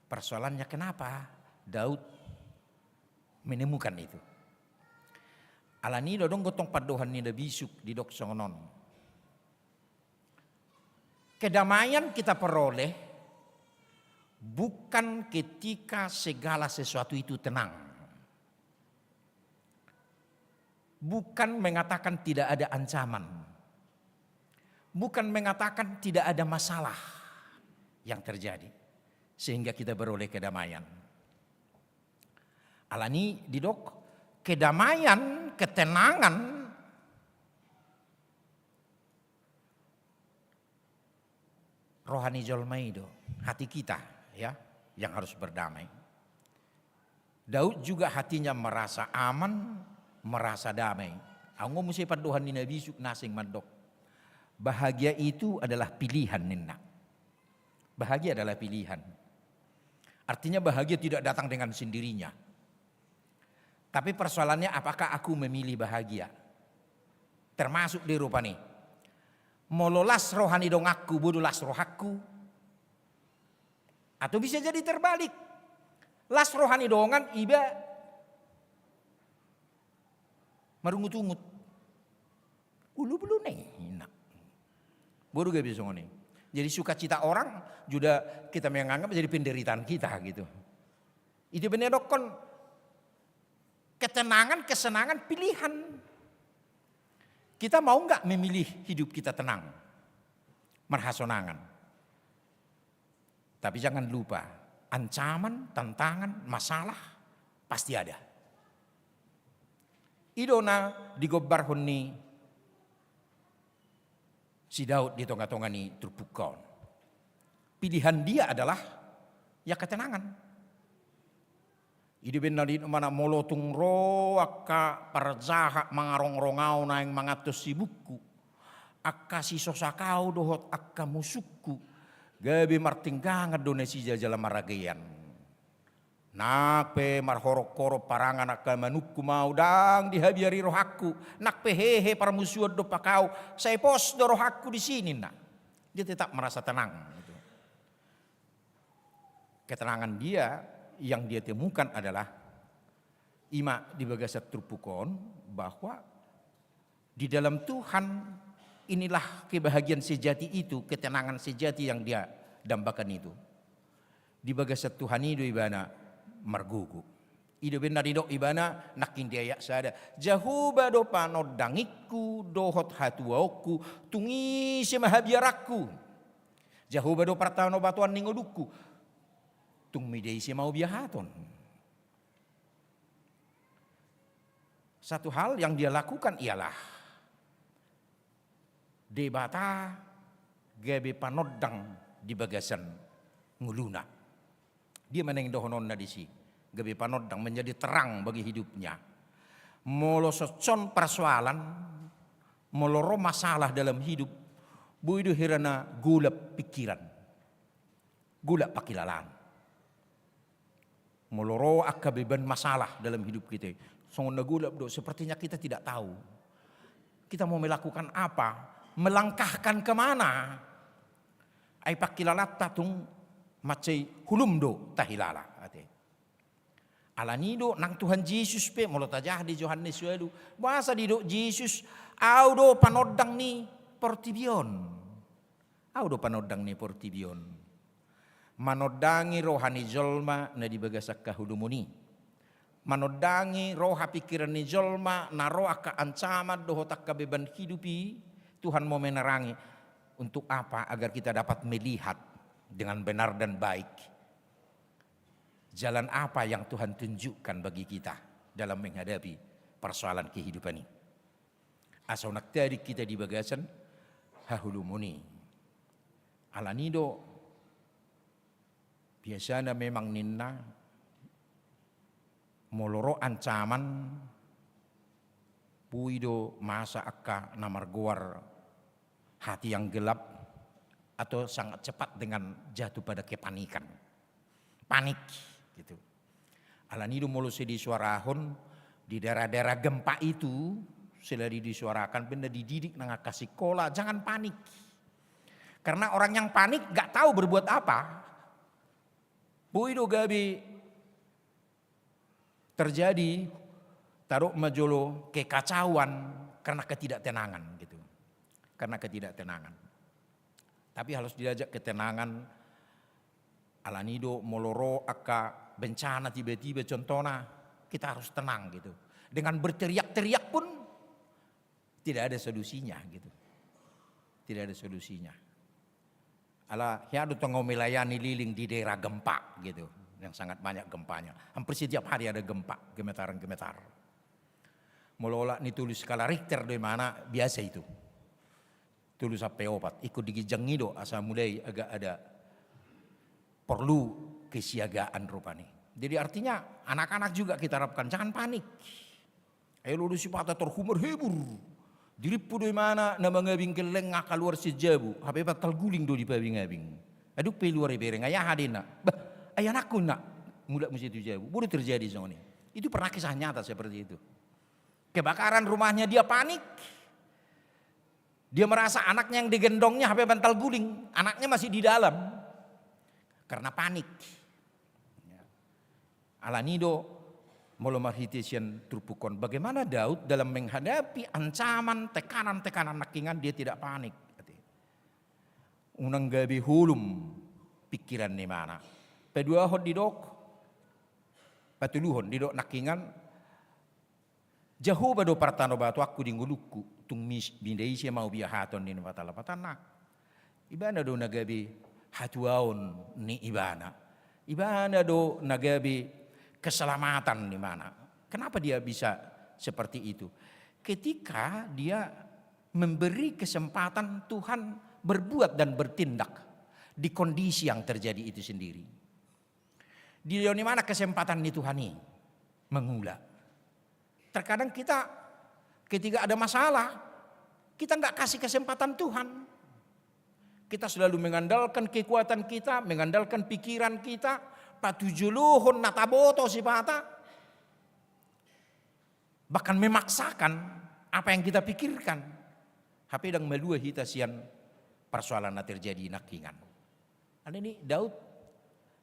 persoalannya kenapa Daud menemukan itu? Alani do adong do tong pandohan ni na bisuk didok songon on. Kedamaian kita peroleh bukan ketika segala sesuatu itu tenang. Bukan mengatakan tidak ada ancaman. Bukan mengatakan tidak ada masalah yang terjadi sehingga kita beroleh kedamaian. Alani didok, kedamaian, ketenangan, roha ni jolma i do, hati kita, ya, yang harus berdamai. Daud juga hatinya merasa aman, merasa damai. Anggo muse pandohan ni na bisuk na asing mandok, bahagia itu adalah pilihan ninna. Bahagia adalah pilihan. Artinya bahagia tidak datang dengan sendirinya. Tapi persoalannya, apakah aku memilih bahagia? Termasuk di rupani. Molo las roha ni donganku, boi do las rohangku. Atau bisa jadi terbalik. Las roha ni dongan, iba marungut-ungut. Ulu bulu ne, enak. Boi do gabe songon i. Jadi sukacita orang juga kita menganggap jadi penderitaan kita gitu. Itu benar dokkon. Ketenangan, kesenangan pilihan. Kita mau nggak memilih hidup kita tenang, marhasonangan? Tapi jangan lupa, ancaman, tantangan, masalah pasti ada. I do na digombarhon ni si Daud di tonga-tonga ni turpukta on. Pilihan dia adalah ya ketenangan. I do baen na di mana, molo tung ro angka parjahat mangarongrong au naeng manganhon sibukku, angka sisosak au dohot angka musungku, gabe martinggangan do nasida jala maragean. Nang pe marhoronghoron parangan angka manungkun au, ndang dihabiari rohangku. Nang pe hehe parmusuon dompak au, sai pos do rohangku disi ninna. Dia tetap merasa tenang, gitu. Ketenangan dia yang dia temukan adalah ima di bagasan turpuk on, bahwa di dalam Tuhan inilah kebahagiaan sejati itu, ketenangan sejati yang dia dambakan itu. Di bagasan Tuhan i do ibana margogo. I do umbahen na didok ibana nangkin di ayat sada, Jahowa do panondangingku dohot hatuaonku, tung ise ma habiaranku. Jahowa do partanobatoan ni ngolungku, tung mida ise ma hubiahaton. Satu hal yang dia lakukan ialah Debata gabe panondang di bagasan ngoluna. Dia ma naeng dohononna disi, gabe panondang, menjadi terang bagi hidupnya. Molo songon on persoalan, molo ro masalah dalam hidup, boi do hira na golap pikiran, golap pangkilalaan. Molo ro angka beban masalah dalam hidup kita, songon na golap do, sepertinya kita tidak tahu. Kita mau melakukan apa? Melangkahkan kemana? Ai pangkilalaanta tung mansai holom do tahilala, ate. Alani do nang Tuhan Jesus pe, molo tajaha di Johannes ualu, boasa didok Jesus, Ahu do panondang ni portibi on. Ahu do panondang ni portibi on. Manondangi roha ni jolma na di bagasan haholomon i. Manondangi roha pikiran ni jolma na ro angka ancaman dohot angka beban hidup i, Tuhan mau menerangi. Untuk apa? Agar kita dapat melihat dengan benar dan baik jalan apa yang Tuhan tunjukkan bagi kita dalam menghadapi persoalan kehidupan i. Asa unang tading hita di bagasan haholomon i. Alani do biasana memang ninna, molo ro ancaman, boi do masa angka na margoar hati yang gelap, atau sangat cepat dengan jatuh pada kepanikan. Panik, gitu. Alani do molo sai disuarahon di daerah-daerah gempa itu, selalu disuarakan, umbahen na dididik nang angka sikola, jangan panik. Karena orang yang panik nggak tahu berbuat apa. Boi do gabe terjadi, tadok ma jolo, kekacauan karena ketidaktenangan, gitu. Karena ketidaktenangan. Tapi harus diajak ketenangan. Alani do molo ro angka bencana tiba-tiba, contohna, kita harus tenang, gitu. Dengan berteriak-teriak pun tidak ada solusinya, gitu. Tidak ada solusinya. Ala hea do tong melayani liling di daerah gempa, gitu, yang sangat banyak gempanya. Hampir setiap hari ada gempa, gemetaran-gemetar. Molo olat ni tolu skala Richter do imana, biasa itu. Tolu sampe opat, ingkon di ginjang i do asa mulai agak ada perlu kesiagaan rupani. Jadi artinya anak-anak juga kita harapkan jangan panik. Ai olo do sipata tarhumar hebur. Dirimpu do imana na mangabing gelleng nga kaluar sian jabu, hape pantal guling do dipabing-abing. Adong pe luar ibereng, ai aha do inna? Bah, ai anakku inna. Mulak muse tu jabu. Boi do terjadi songon i. Itu pernah kisah nyata seperti itu. Kebakaran rumahnya, dia panik. Dia merasa anaknya yang digendongnya hape pantal guling, anaknya masih di dalam. Karena panik. Ya. Alani do molo marhite sian turpuk on, bagaimana Daud dalam menghadapi ancaman, tekanan-tekanan nangkingan dia tidak panik. Unang gabe holom pikiran ni imana. Paduahon didok, patoluhon didok nangkingan, Jahowa do partanobatoanku di ngolungku, tung mis-, mida ise ma hubiahaton ninna patalapatan na. Ibana do na gabe hatuaon ni ibana. Ibana do na gabe keselamatan ni ibana. Kenapa dia bisa seperti itu? Ketika dia memberi kesempatan Tuhan berbuat dan bertindak di kondisi yang terjadi itu sendiri. Dilehon imana kesempatan ni Tuhan i mangula. Terkadang kita ketika ada masalah, kita nggak kasih kesempatan Tuhan. Kita selalu mengandalkan kekuatan kita, mengandalkan pikiran kita, patujolohon na taboto sipata, bahkan memaksakan apa yang kita pikirkan. Hape ndang malua hita sian persoalan na terjadi nangkingan. Alani i Daud,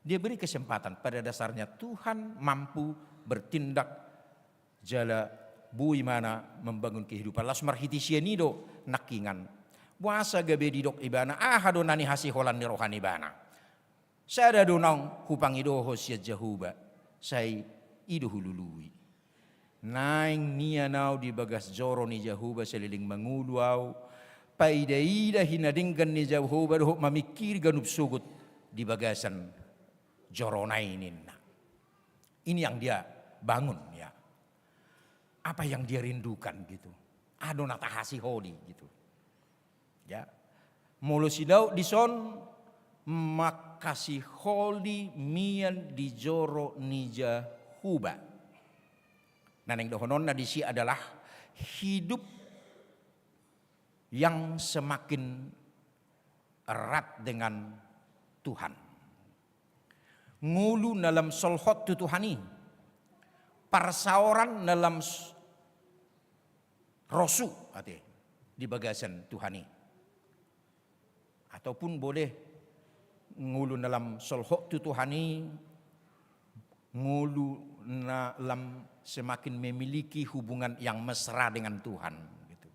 dia beri kesempatan, pada dasarnya Tuhan mampu bertindak jala boi ma na membangun kehidupan. Laos marhite sian i do nangkingan. Boasa gabe didok ibana, aha do na nihasiholan ni roha ni ibana? Sada do naung hupangidohon sian Jahowa, sai i do hulului. Naeng mian au di bagas joro ni Jahowa saleleng mangolu au, paida-ida hinadenggan ni Jahowa dohot mamingkiri ganup sogot di bagasan jorona i ninna. Ini yang dia bangun, ya. Apa yang dia rindukan gitu. Aha do na tahasiholi gitu. Ya. Molo si Daud dison manghasiholi mian di joro ni Jahowa. Na naeng dohononna disi adalah hidup yang semakin erat dengan Tuhan. Ngolu na lam solhot tu Tuhan i. Parsaoran na lam s-, rosu ate di bagasan Tuhan i. Ataupun boleh ngolu na lam solhot tu Tuhan i, ngolu na lam semakin memiliki hubungan yang mesra dengan Tuhan gitu.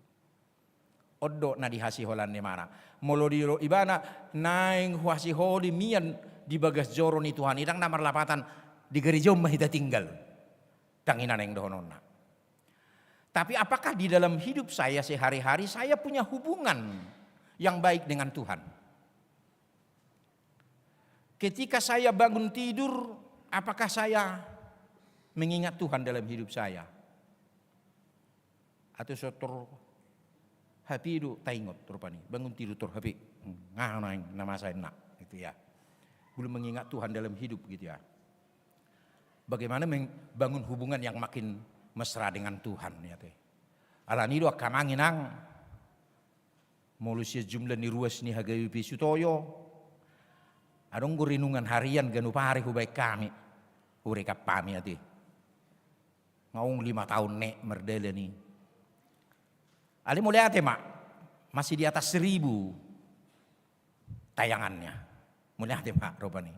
On do na dihasiholan ni ibana. Molo didok ibana naeng huhasiholi mian di bagas joro ni Tuhan i, ndang na marlapatan di gareja on ma hita tinggal. Ndang i na naeng dohononna. Tapi apakah di dalam hidup saya sehari-hari saya punya hubungan yang baik dengan Tuhan? Ketika saya bangun tidur, apakah saya mengingat Tuhan dalam hidup saya? Atau so tor hape do taingot rupani, bangun tidur tor hape. Hmm, nga naeng na masa enak gitu ya. Belum mengingat Tuhan dalam hidup gitu ya. Bagaimana membangun hubungan yang makin mesra dengan Tuhan ya te. Alani i do angka amang inang, molo sian jumlah ni ruas ni H G W P Sutoyo, adong do renungan harian ganup ari hubaen hami, hurekap hami ate. Naung lima taon ne mardalan i. Alai mauliate ma, masih di atas seribu tayangannya. Mauliate ma rupani.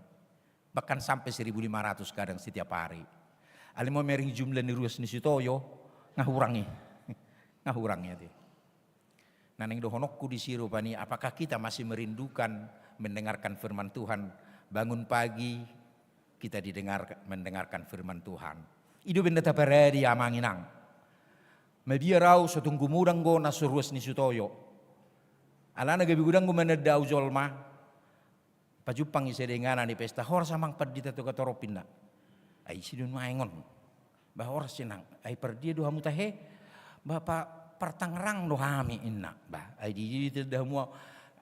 Bahkan sampai seribu lima ratus kadang setiap hari. Alai molo mereng jumlah ni ruas ni Sutoyo, nga hurang i. Nga hurang i ate. Na naeng dohononku disi rupani, apakah kita masih merindukan mendengarkan firman Tuhan? Bangun pagi, kita didengar, mendengarkan firman Tuhan. I do umbahen na taparade amang inang. Mabiar au so tung gumodang do na so ruas ni Sutoyo. Alana gabe godang do mananda au jolma. Pajumpang i sada inganan i pesta, horas amang pandita tu Katoropin na. Ai ise do nuaeng on. Bah horas inang, ai pardia do hamu tahe? Bah pa-, partangerang do hami inna. Bah ai di, di, di, di hamu au.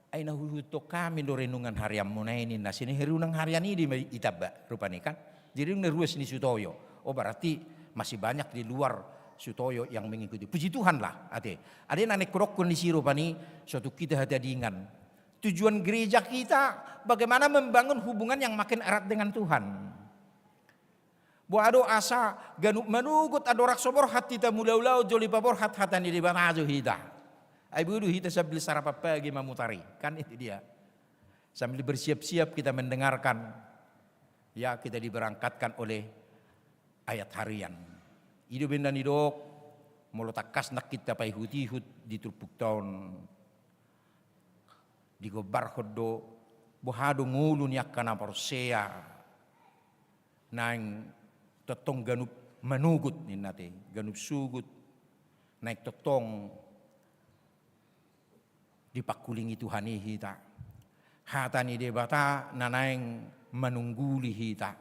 Ai na huihuthon hami do renungan harianmuna i ninna. Sian renungan harian i do i ma itamba rupani kan. Jadi na ruas ni Sutoyo. Oh berarti masih banyak di luar Sutoyo yang mengikuti. Puji Tuhan lah ate. Alai na naeng hudok disi rupani, so tung hita hatadingan. Tujuan gereja kita bagaimana membangun hubungan yang makin erat dengan Tuhan. Boha do asa ganup manogot andorang so borhat hita mulaulaon jolo dipaborhat hata ni Debata jo hita. Ai boi do hita sambil sarapan pagi mamutari. Kan itu dia. Sambil bersiap-siap kita mendengarkan. Ya, kita diberangkatkan oleh ayat harian. I do umbahen na nidok, molo tangkas nangkin tapaihut-ihut di turpukta on. Digombarhon do, boha do ngolu ni angka na porsea. Naeng tongtong ganup manogot ninna ate, ganup sogot. Naeng tongtong dipangkulingi Tuhan i hita. Hata ni Debata na naeng manungguli hita.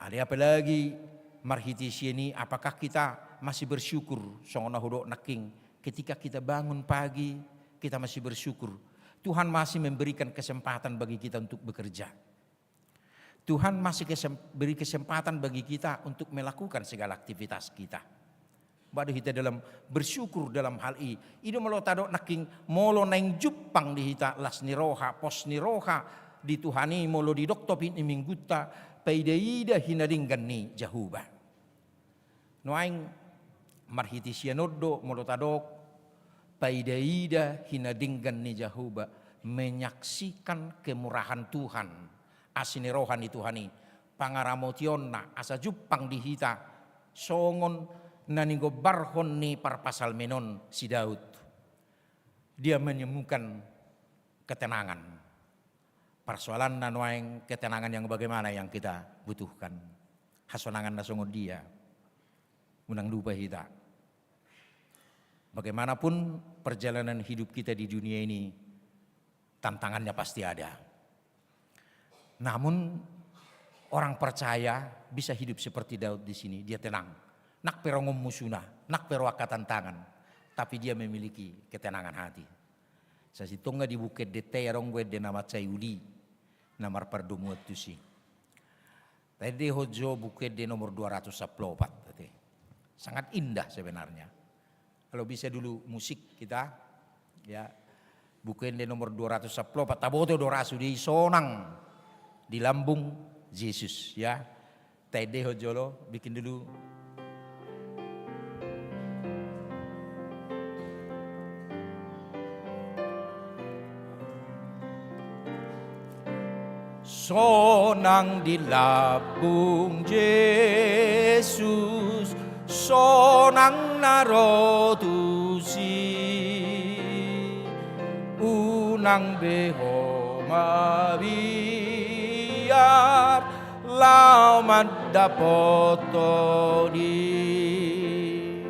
Alai apalagi marhite sian i, apakah kita masih bersyukur, songon na hudok nangkin, ketika kita bangun pagi, kita masih bersyukur. Tuhan masih memberikan kesempatan bagi kita untuk bekerja. Tuhan masih kesem-, beri kesempatan bagi kita untuk melakukan segala aktivitas kita. Boha do hita dalam bersyukur dalam hal i. I do molo tadok nangkin, molo naeng jumpang di hita las ni roha, pos ni roha di Tuhan i, molo didok topik ni minggunta, paida-ida hinadenggan ni Jahowa. Nuaeng marhite sian on do molo tadok Ida-ida hinadenggan ni Jahowa, menyaksikan kemurahan Tuhan, asi ni roha ni Tuhan i, pangaramotionna asa jumpang di hita, songon na nigombarhon ni parpsalmen on si Daud. Dia menemukan ketenangan. Persoalanna nuaeng ketenangan yang bagaimana yang kita butuhkan. Hasonangan na songon dia. Unang lupa hita. Bagaimanapun perjalanan hidup kita di dunia ini, tantangannya pasti ada. Namun, orang percaya bisa hidup seperti Daud di sini, dia tenang. Nang pe ro musuna, nang pe ro angka tantangan, tapi dia memiliki ketenangan hati. Sasintongna di Buku Ende i adong do ende na mansai uli, na marpardomuan tusi. Taendehon jo Buku Ende nomor dua ratus sampulu opat, ate. Sangat indah sebenarnya. Kalau bisa dulu musik kita, ya. Buku Ende nomor dua ratus sampulu opat, taboto do ra sude i, Sonang di Lambung Jesus, ya. Taendehon jolo, bikin dulu. Sonang di lambung Jesus, sonang na ro tusi. Unang be ho mabiar, laho mandapothon i.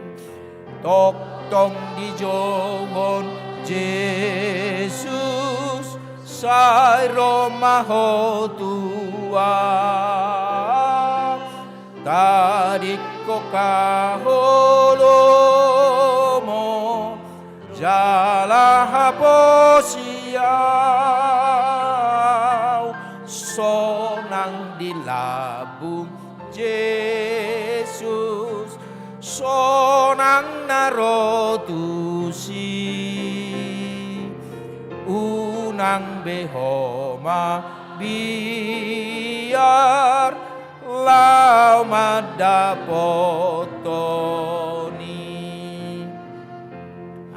Tongtong dijouhon Jesus, sai ro ma ho tu ahu. Tadingkon haholomon jala haposi ahu. Sonang di lambung Jesus, sonang na ro tusi. Unang be ho mabiar, laho mandapothon i.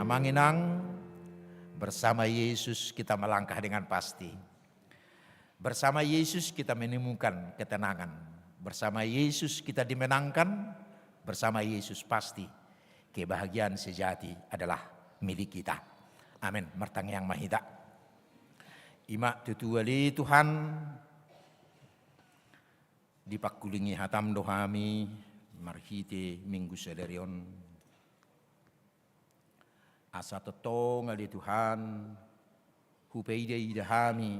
Amang inang, bersama Yesus kita melangkah dengan pasti. Bersama Yesus kita menemukan ketenangan. Bersama Yesus kita dimenangkan. Bersama Yesus pasti kebahagiaan sejati adalah milik kita. Amin. Martangiang ma hita. I ma tutu ale Tuhan, dipangkulingi hataM do hami marhite Minggu sadari on. Asa tongtong ale Tuhan, hupaida-ida hami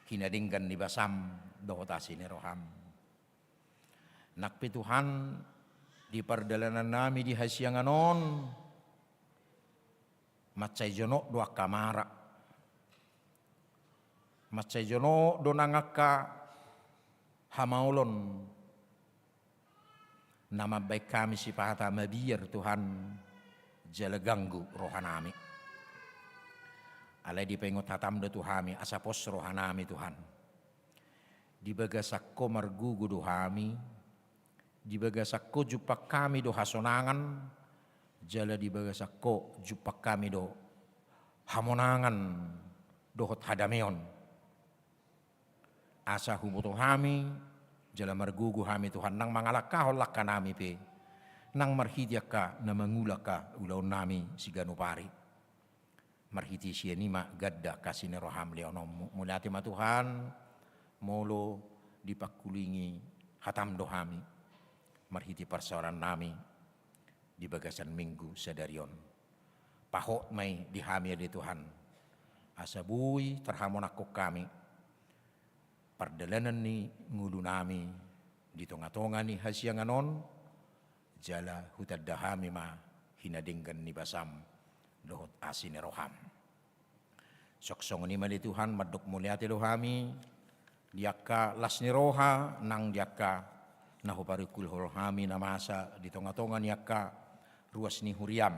hinadenggan ni basaM dohot asi ni rohaM. Nang pe Tuhan, di pardalanan nami di hasiangan on, mansai jonok do angka mara. Mansai jonok do nang angka hamaolon na mambahen hami sipata mabiar Tuhan, jala ganggu rohanami. Alai dipaingot hataM do tu hami asa pos rohanami Tuhan. Di bagasan Ho margogo do hami, di bagasan Ho jumpang hami do hasonangan, jala di bagasan Ho jumpang hami do hamonangan dohot hadameon. Asa huboto hami, jala margogo hami Tuhan, nang mangalangkahon langkanami pe, nang marhite angka na mangula angka ulaonnami siganup ari. Marhite sian i ma ganda asi ni rohaM lehononMu. Mauliate ma Tuhan, molo dipangkulingi hataM do hami marhite parsaorannami di bagasan Minggu sadari on. Pahot ma i di hami ale Tuhan, asa boi tarhamonanghon hami pardalanan ni ngolunami di tonga-tonga ni hasiangan on, jala hutanda hami ma hinadenggan ni basaM dohot asi ni rohaM. Songon i ma ale Tuhan, mandok mauliate do hami di angka las ni roha nang di angka na huparungkul Ho hami na masa di tonga-tonga ni angka ruas ni huriaM.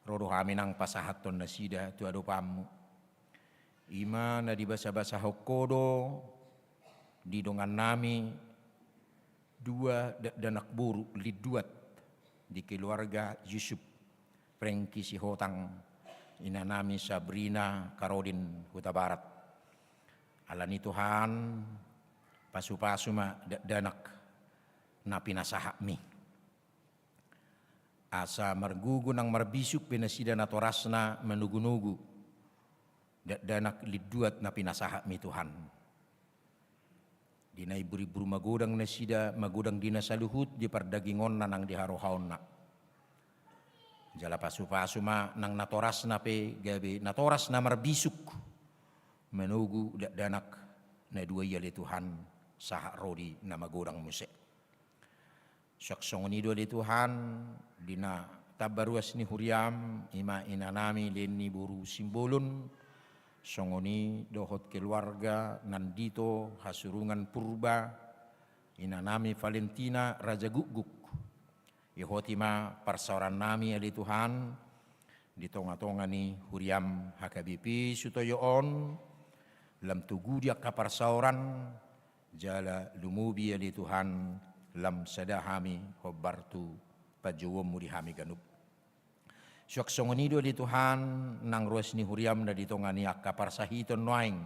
Ro do hami nang pasahathon nasida tu adopanMu. I ma na dibasa-basahon Ho do di dongannami dua dakdanak boru linduat di keluarga Yusuf, Prengki Sihotang, inanami Sabrina Karodin Hutabarat. Alani Tuhan, pasu-pasu ma dakdanak na pinasahatmi. Asa margogo nang marbisuk pe nasida natorasna manogu-nogu dakdanak linduat na pinasahatmi Tuhan. Di na imbur-imbur magodang nasida, magodang di na saluhut, di pardagingonna nang di harohaonna. Jala pasu-pasu ma nang natorasna pe gabe natoras na marbisuk manogu dakdanak na dua i ale Tuhan, sahat ro di na magodang muse. Suang songon i do ale Tuhan, di na tamba ruas ni huriam, i ma inanami Leni boru Simbolon, songon i dohot keluarga Nandito Hasurungan Purba, inanami Valentina Raja Gukguk. Ihoti ma parsaorannami ale Tuhan, di tonga-tonga ni huriam H K B P Sutoyo on, lam togu di angka parsaoran, jala lumobi ale Tuhan, lam sada hami hombar tu panjouonmu di hami ganup. Suang songon i do ale Tuhan, nang ruas ni huriam na di tonga ni angka parsahiton nuaeng.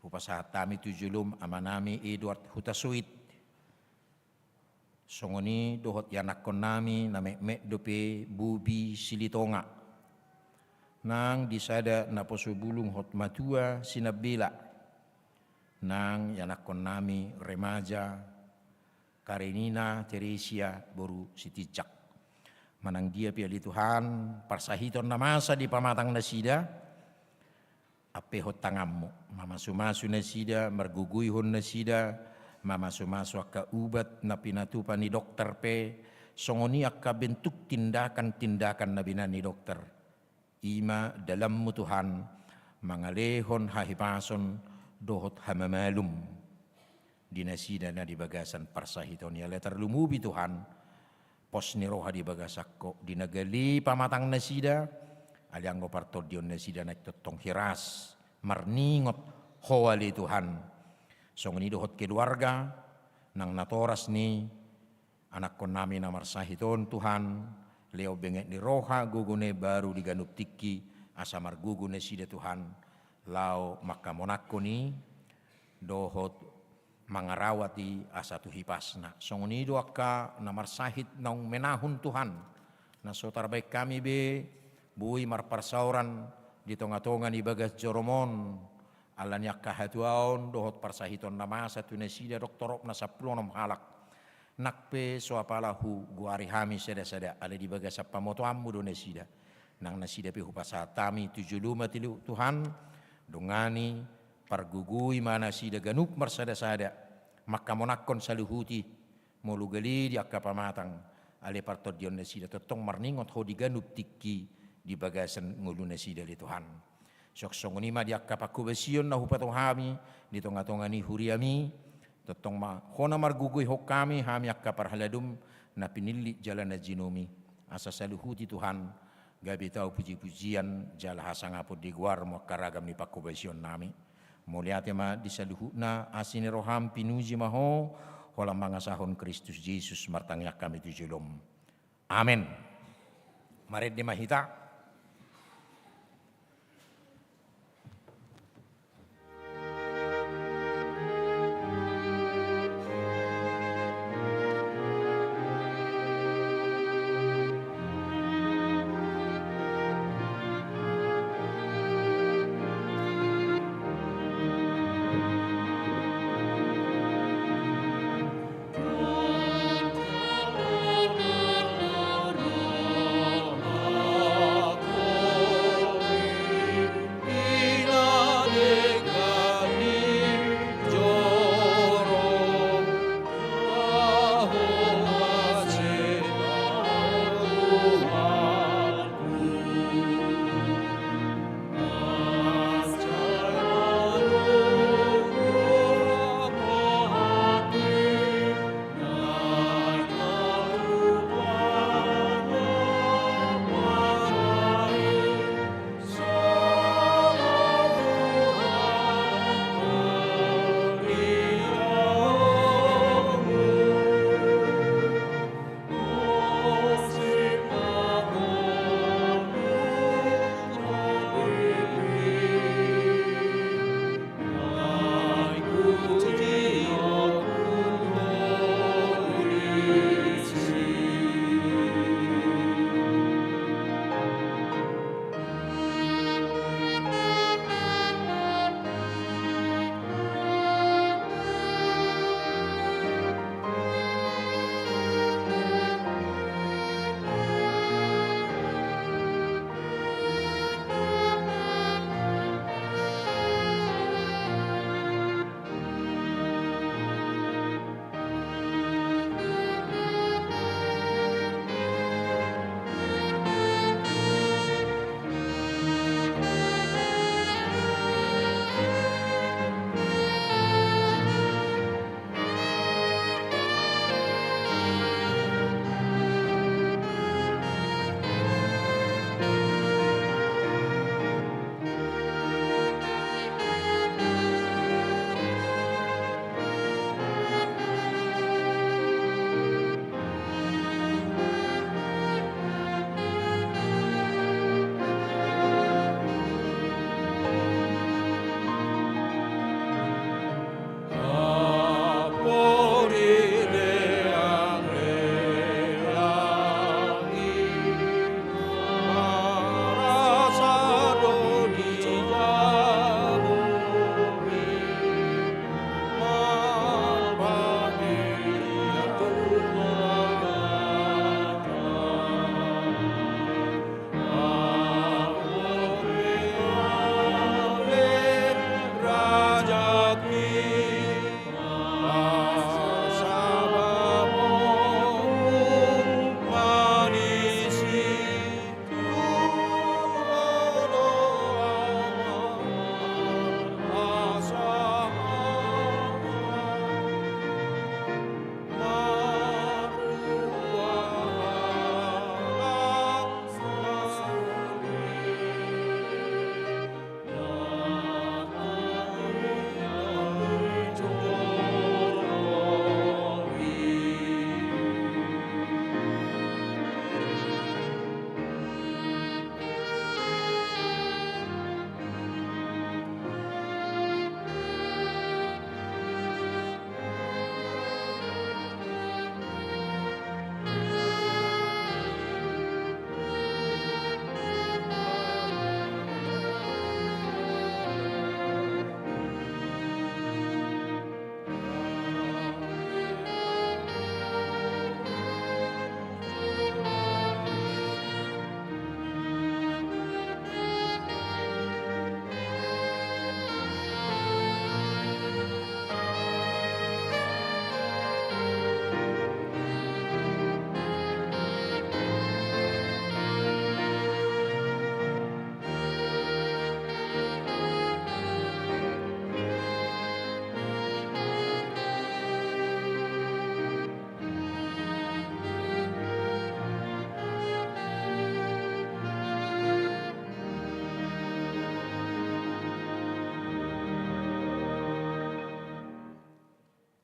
Hupasahat hami tu jolom amanami Edward Hutasoit. Songon i dohot ianakkonnami na metmet dope Bobi Silitonga. Nang di sada naposo bulung Hotmatua Sinambela. Nang ianakkonnami remaja Karenina Teresia boru Sitinjak. Manang dia pe ale Tuhan, parsahiton na masa di pamatang nasida, ampehon tanganmu, mamasu-masu nasida, margogoihon nasida, mamasu-masu angka ubat na pinatupa ni dokter pe, songon i angka bentuk tindakan-tindakan na binahen ni dokter. I ma dalanmu Tuhan, mangalehon hahipason dohot hamamalum di nasida na di bagasan parsahiton i, ala tarlumobi Tuhan, pos ni roha di bagasan Ho, di na gale pamatang nasida, ale anggo partondion nasida naeng tongtong hiras, marningot Ho ale Tuhan. Songon i dohot keluarga, nang natoras ni anakkonnami na marsahit on Tuhan, lehon benget ni roha gogo na imbaru di ganup tingki, asa margogo nasida Tuhan, laho mangkamonangkon i, dohot mangarawat i asa tu hipasna. Songon i do angka na marsahit naung menahun Tuhan, na so tarbaen hami be, boi marparsaoran di tonga-tonga ni bagas jorom on, ala ni angka hatuaon dohot parsahiton na masa tu nasida, dok torop na sampulu onom halak. Nang pe so apala hugoari hami sada-sada, ala di bagasan pamotoanmu do nasida. Nang nasida pe hupasahat hami tu jolom ale Tuhan, dongani, pargogoi ma nasida ganup marsada-sada, mangkamonangkon saluhut i, molo gale di angka pamatang, ale partondion nasida tongtong marningot Ho di ganup tingki di bagasan ngolu nasida ale Tuhan. Suang songon i ma di angka panghobasion na hupasahat hami di tonga-tonga ni huriami, tongtong ma Ho na margogoihon hami, hami angka parhaladom na pinillit jala na jinomi, asa saluhut i Tuhan, gabe tau puji-pujian jala hasangapon di goarmu angka ragam ni panghobasion nami. Mauliate ma di saluhutna, asi ni roham pinuji ma Ho, holan mangasahon Kristus Jesus martangiang hami tu jolom. Amen. Marende ma hita.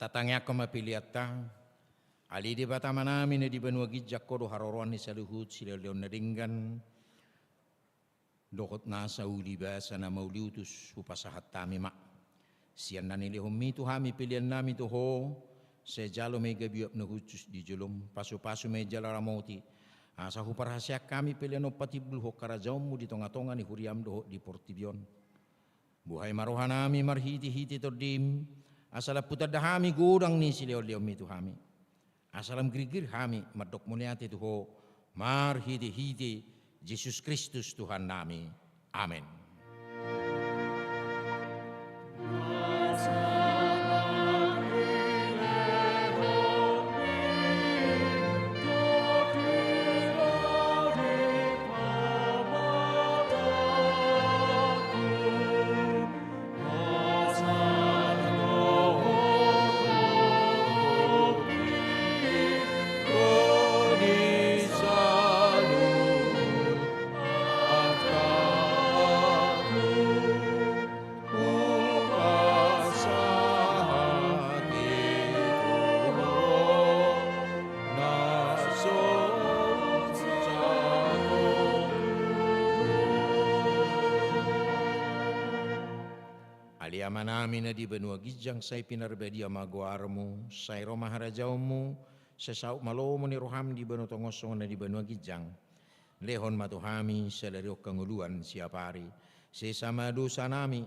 Tatangiangkon ma peleanta. Ale Debata Amanami na di banua ginjang, Ho do haroroan ni saluhut silehonlehon na denggan dohot nasa uli basa na mauliutus, hupasahat hami ma sian na nilehonMi tu hami peleannami tu Ho. Sai jalo ma i gabe uap na hushus di jolom, pasupasu ma i jala ramoti, asa huparhaseang hami pelean on patimbulhon harajaonMu di tongatonga ni huriaM dohot di portibi on. Buhai ma rohanami marhitehite TondiM, asa lam hutanda hami godang ni silehonlehonMi tu hami, asa lam girgir hami mandok mauliate tu Ho marhitehite Jesus Kristus Tuhannami. Amen. Ale Amanami na di banua ginjang, sai pinarbadia ma goarMu, sai ro ma harajaonMu, sai saut ma lomo ni rohaM di banua tonga on songon na di banua ginjang. Lehon ma tu hami sadari on hangoluan siapari. Sesa ma dosanami,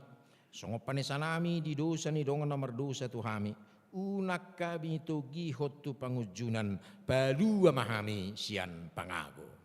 songon panesanami di dosa ni dongan na mardosa tu hami. Unang hami togihon tu pangunjunan, palua ma hami sian pangago.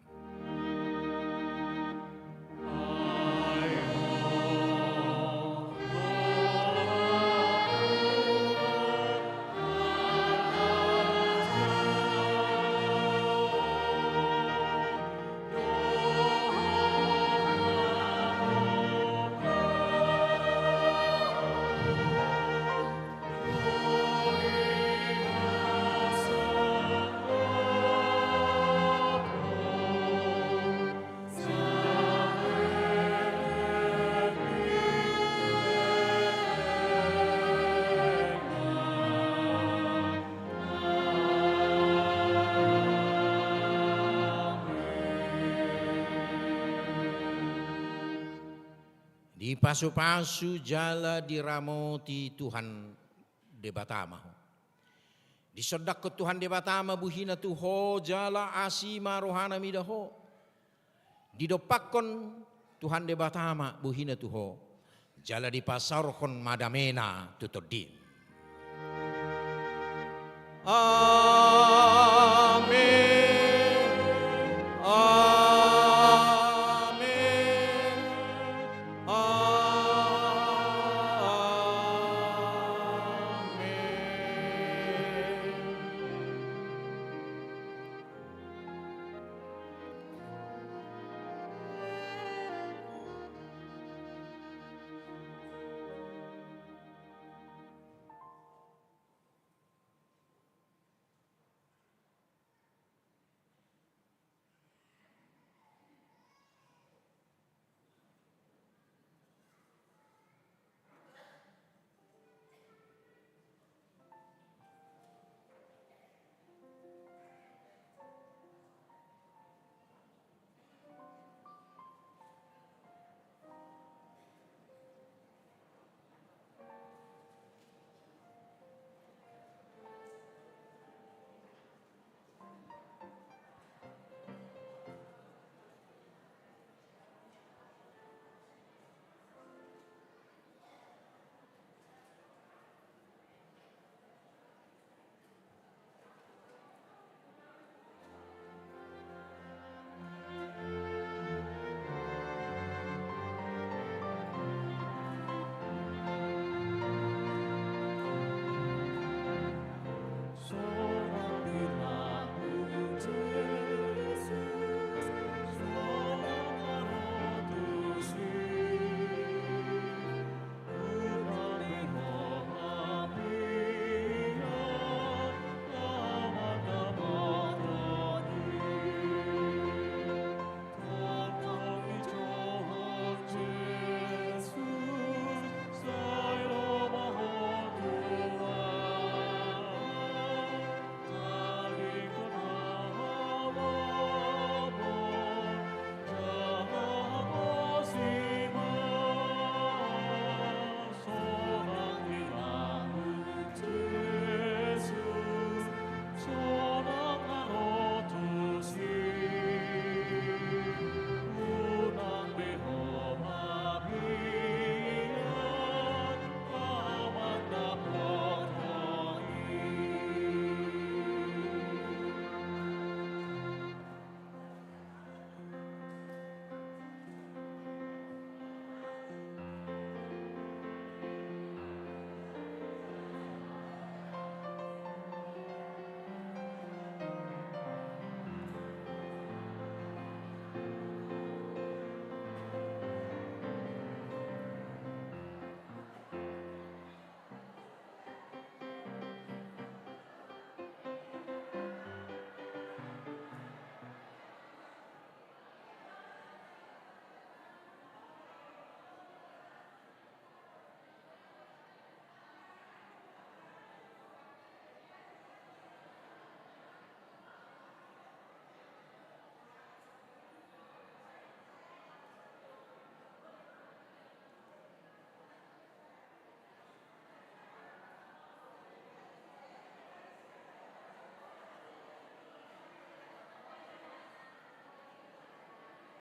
Dipasupasu jala diramoti Tuhan Debata ma ho. Disondangkon Tuhan Debata ma buhina tu ho jala asi ma rohana mida ho. Didompakkon Tuhan Debata ma buhina tu ho jala dipasaorhon ma damena tu tondim. Amen.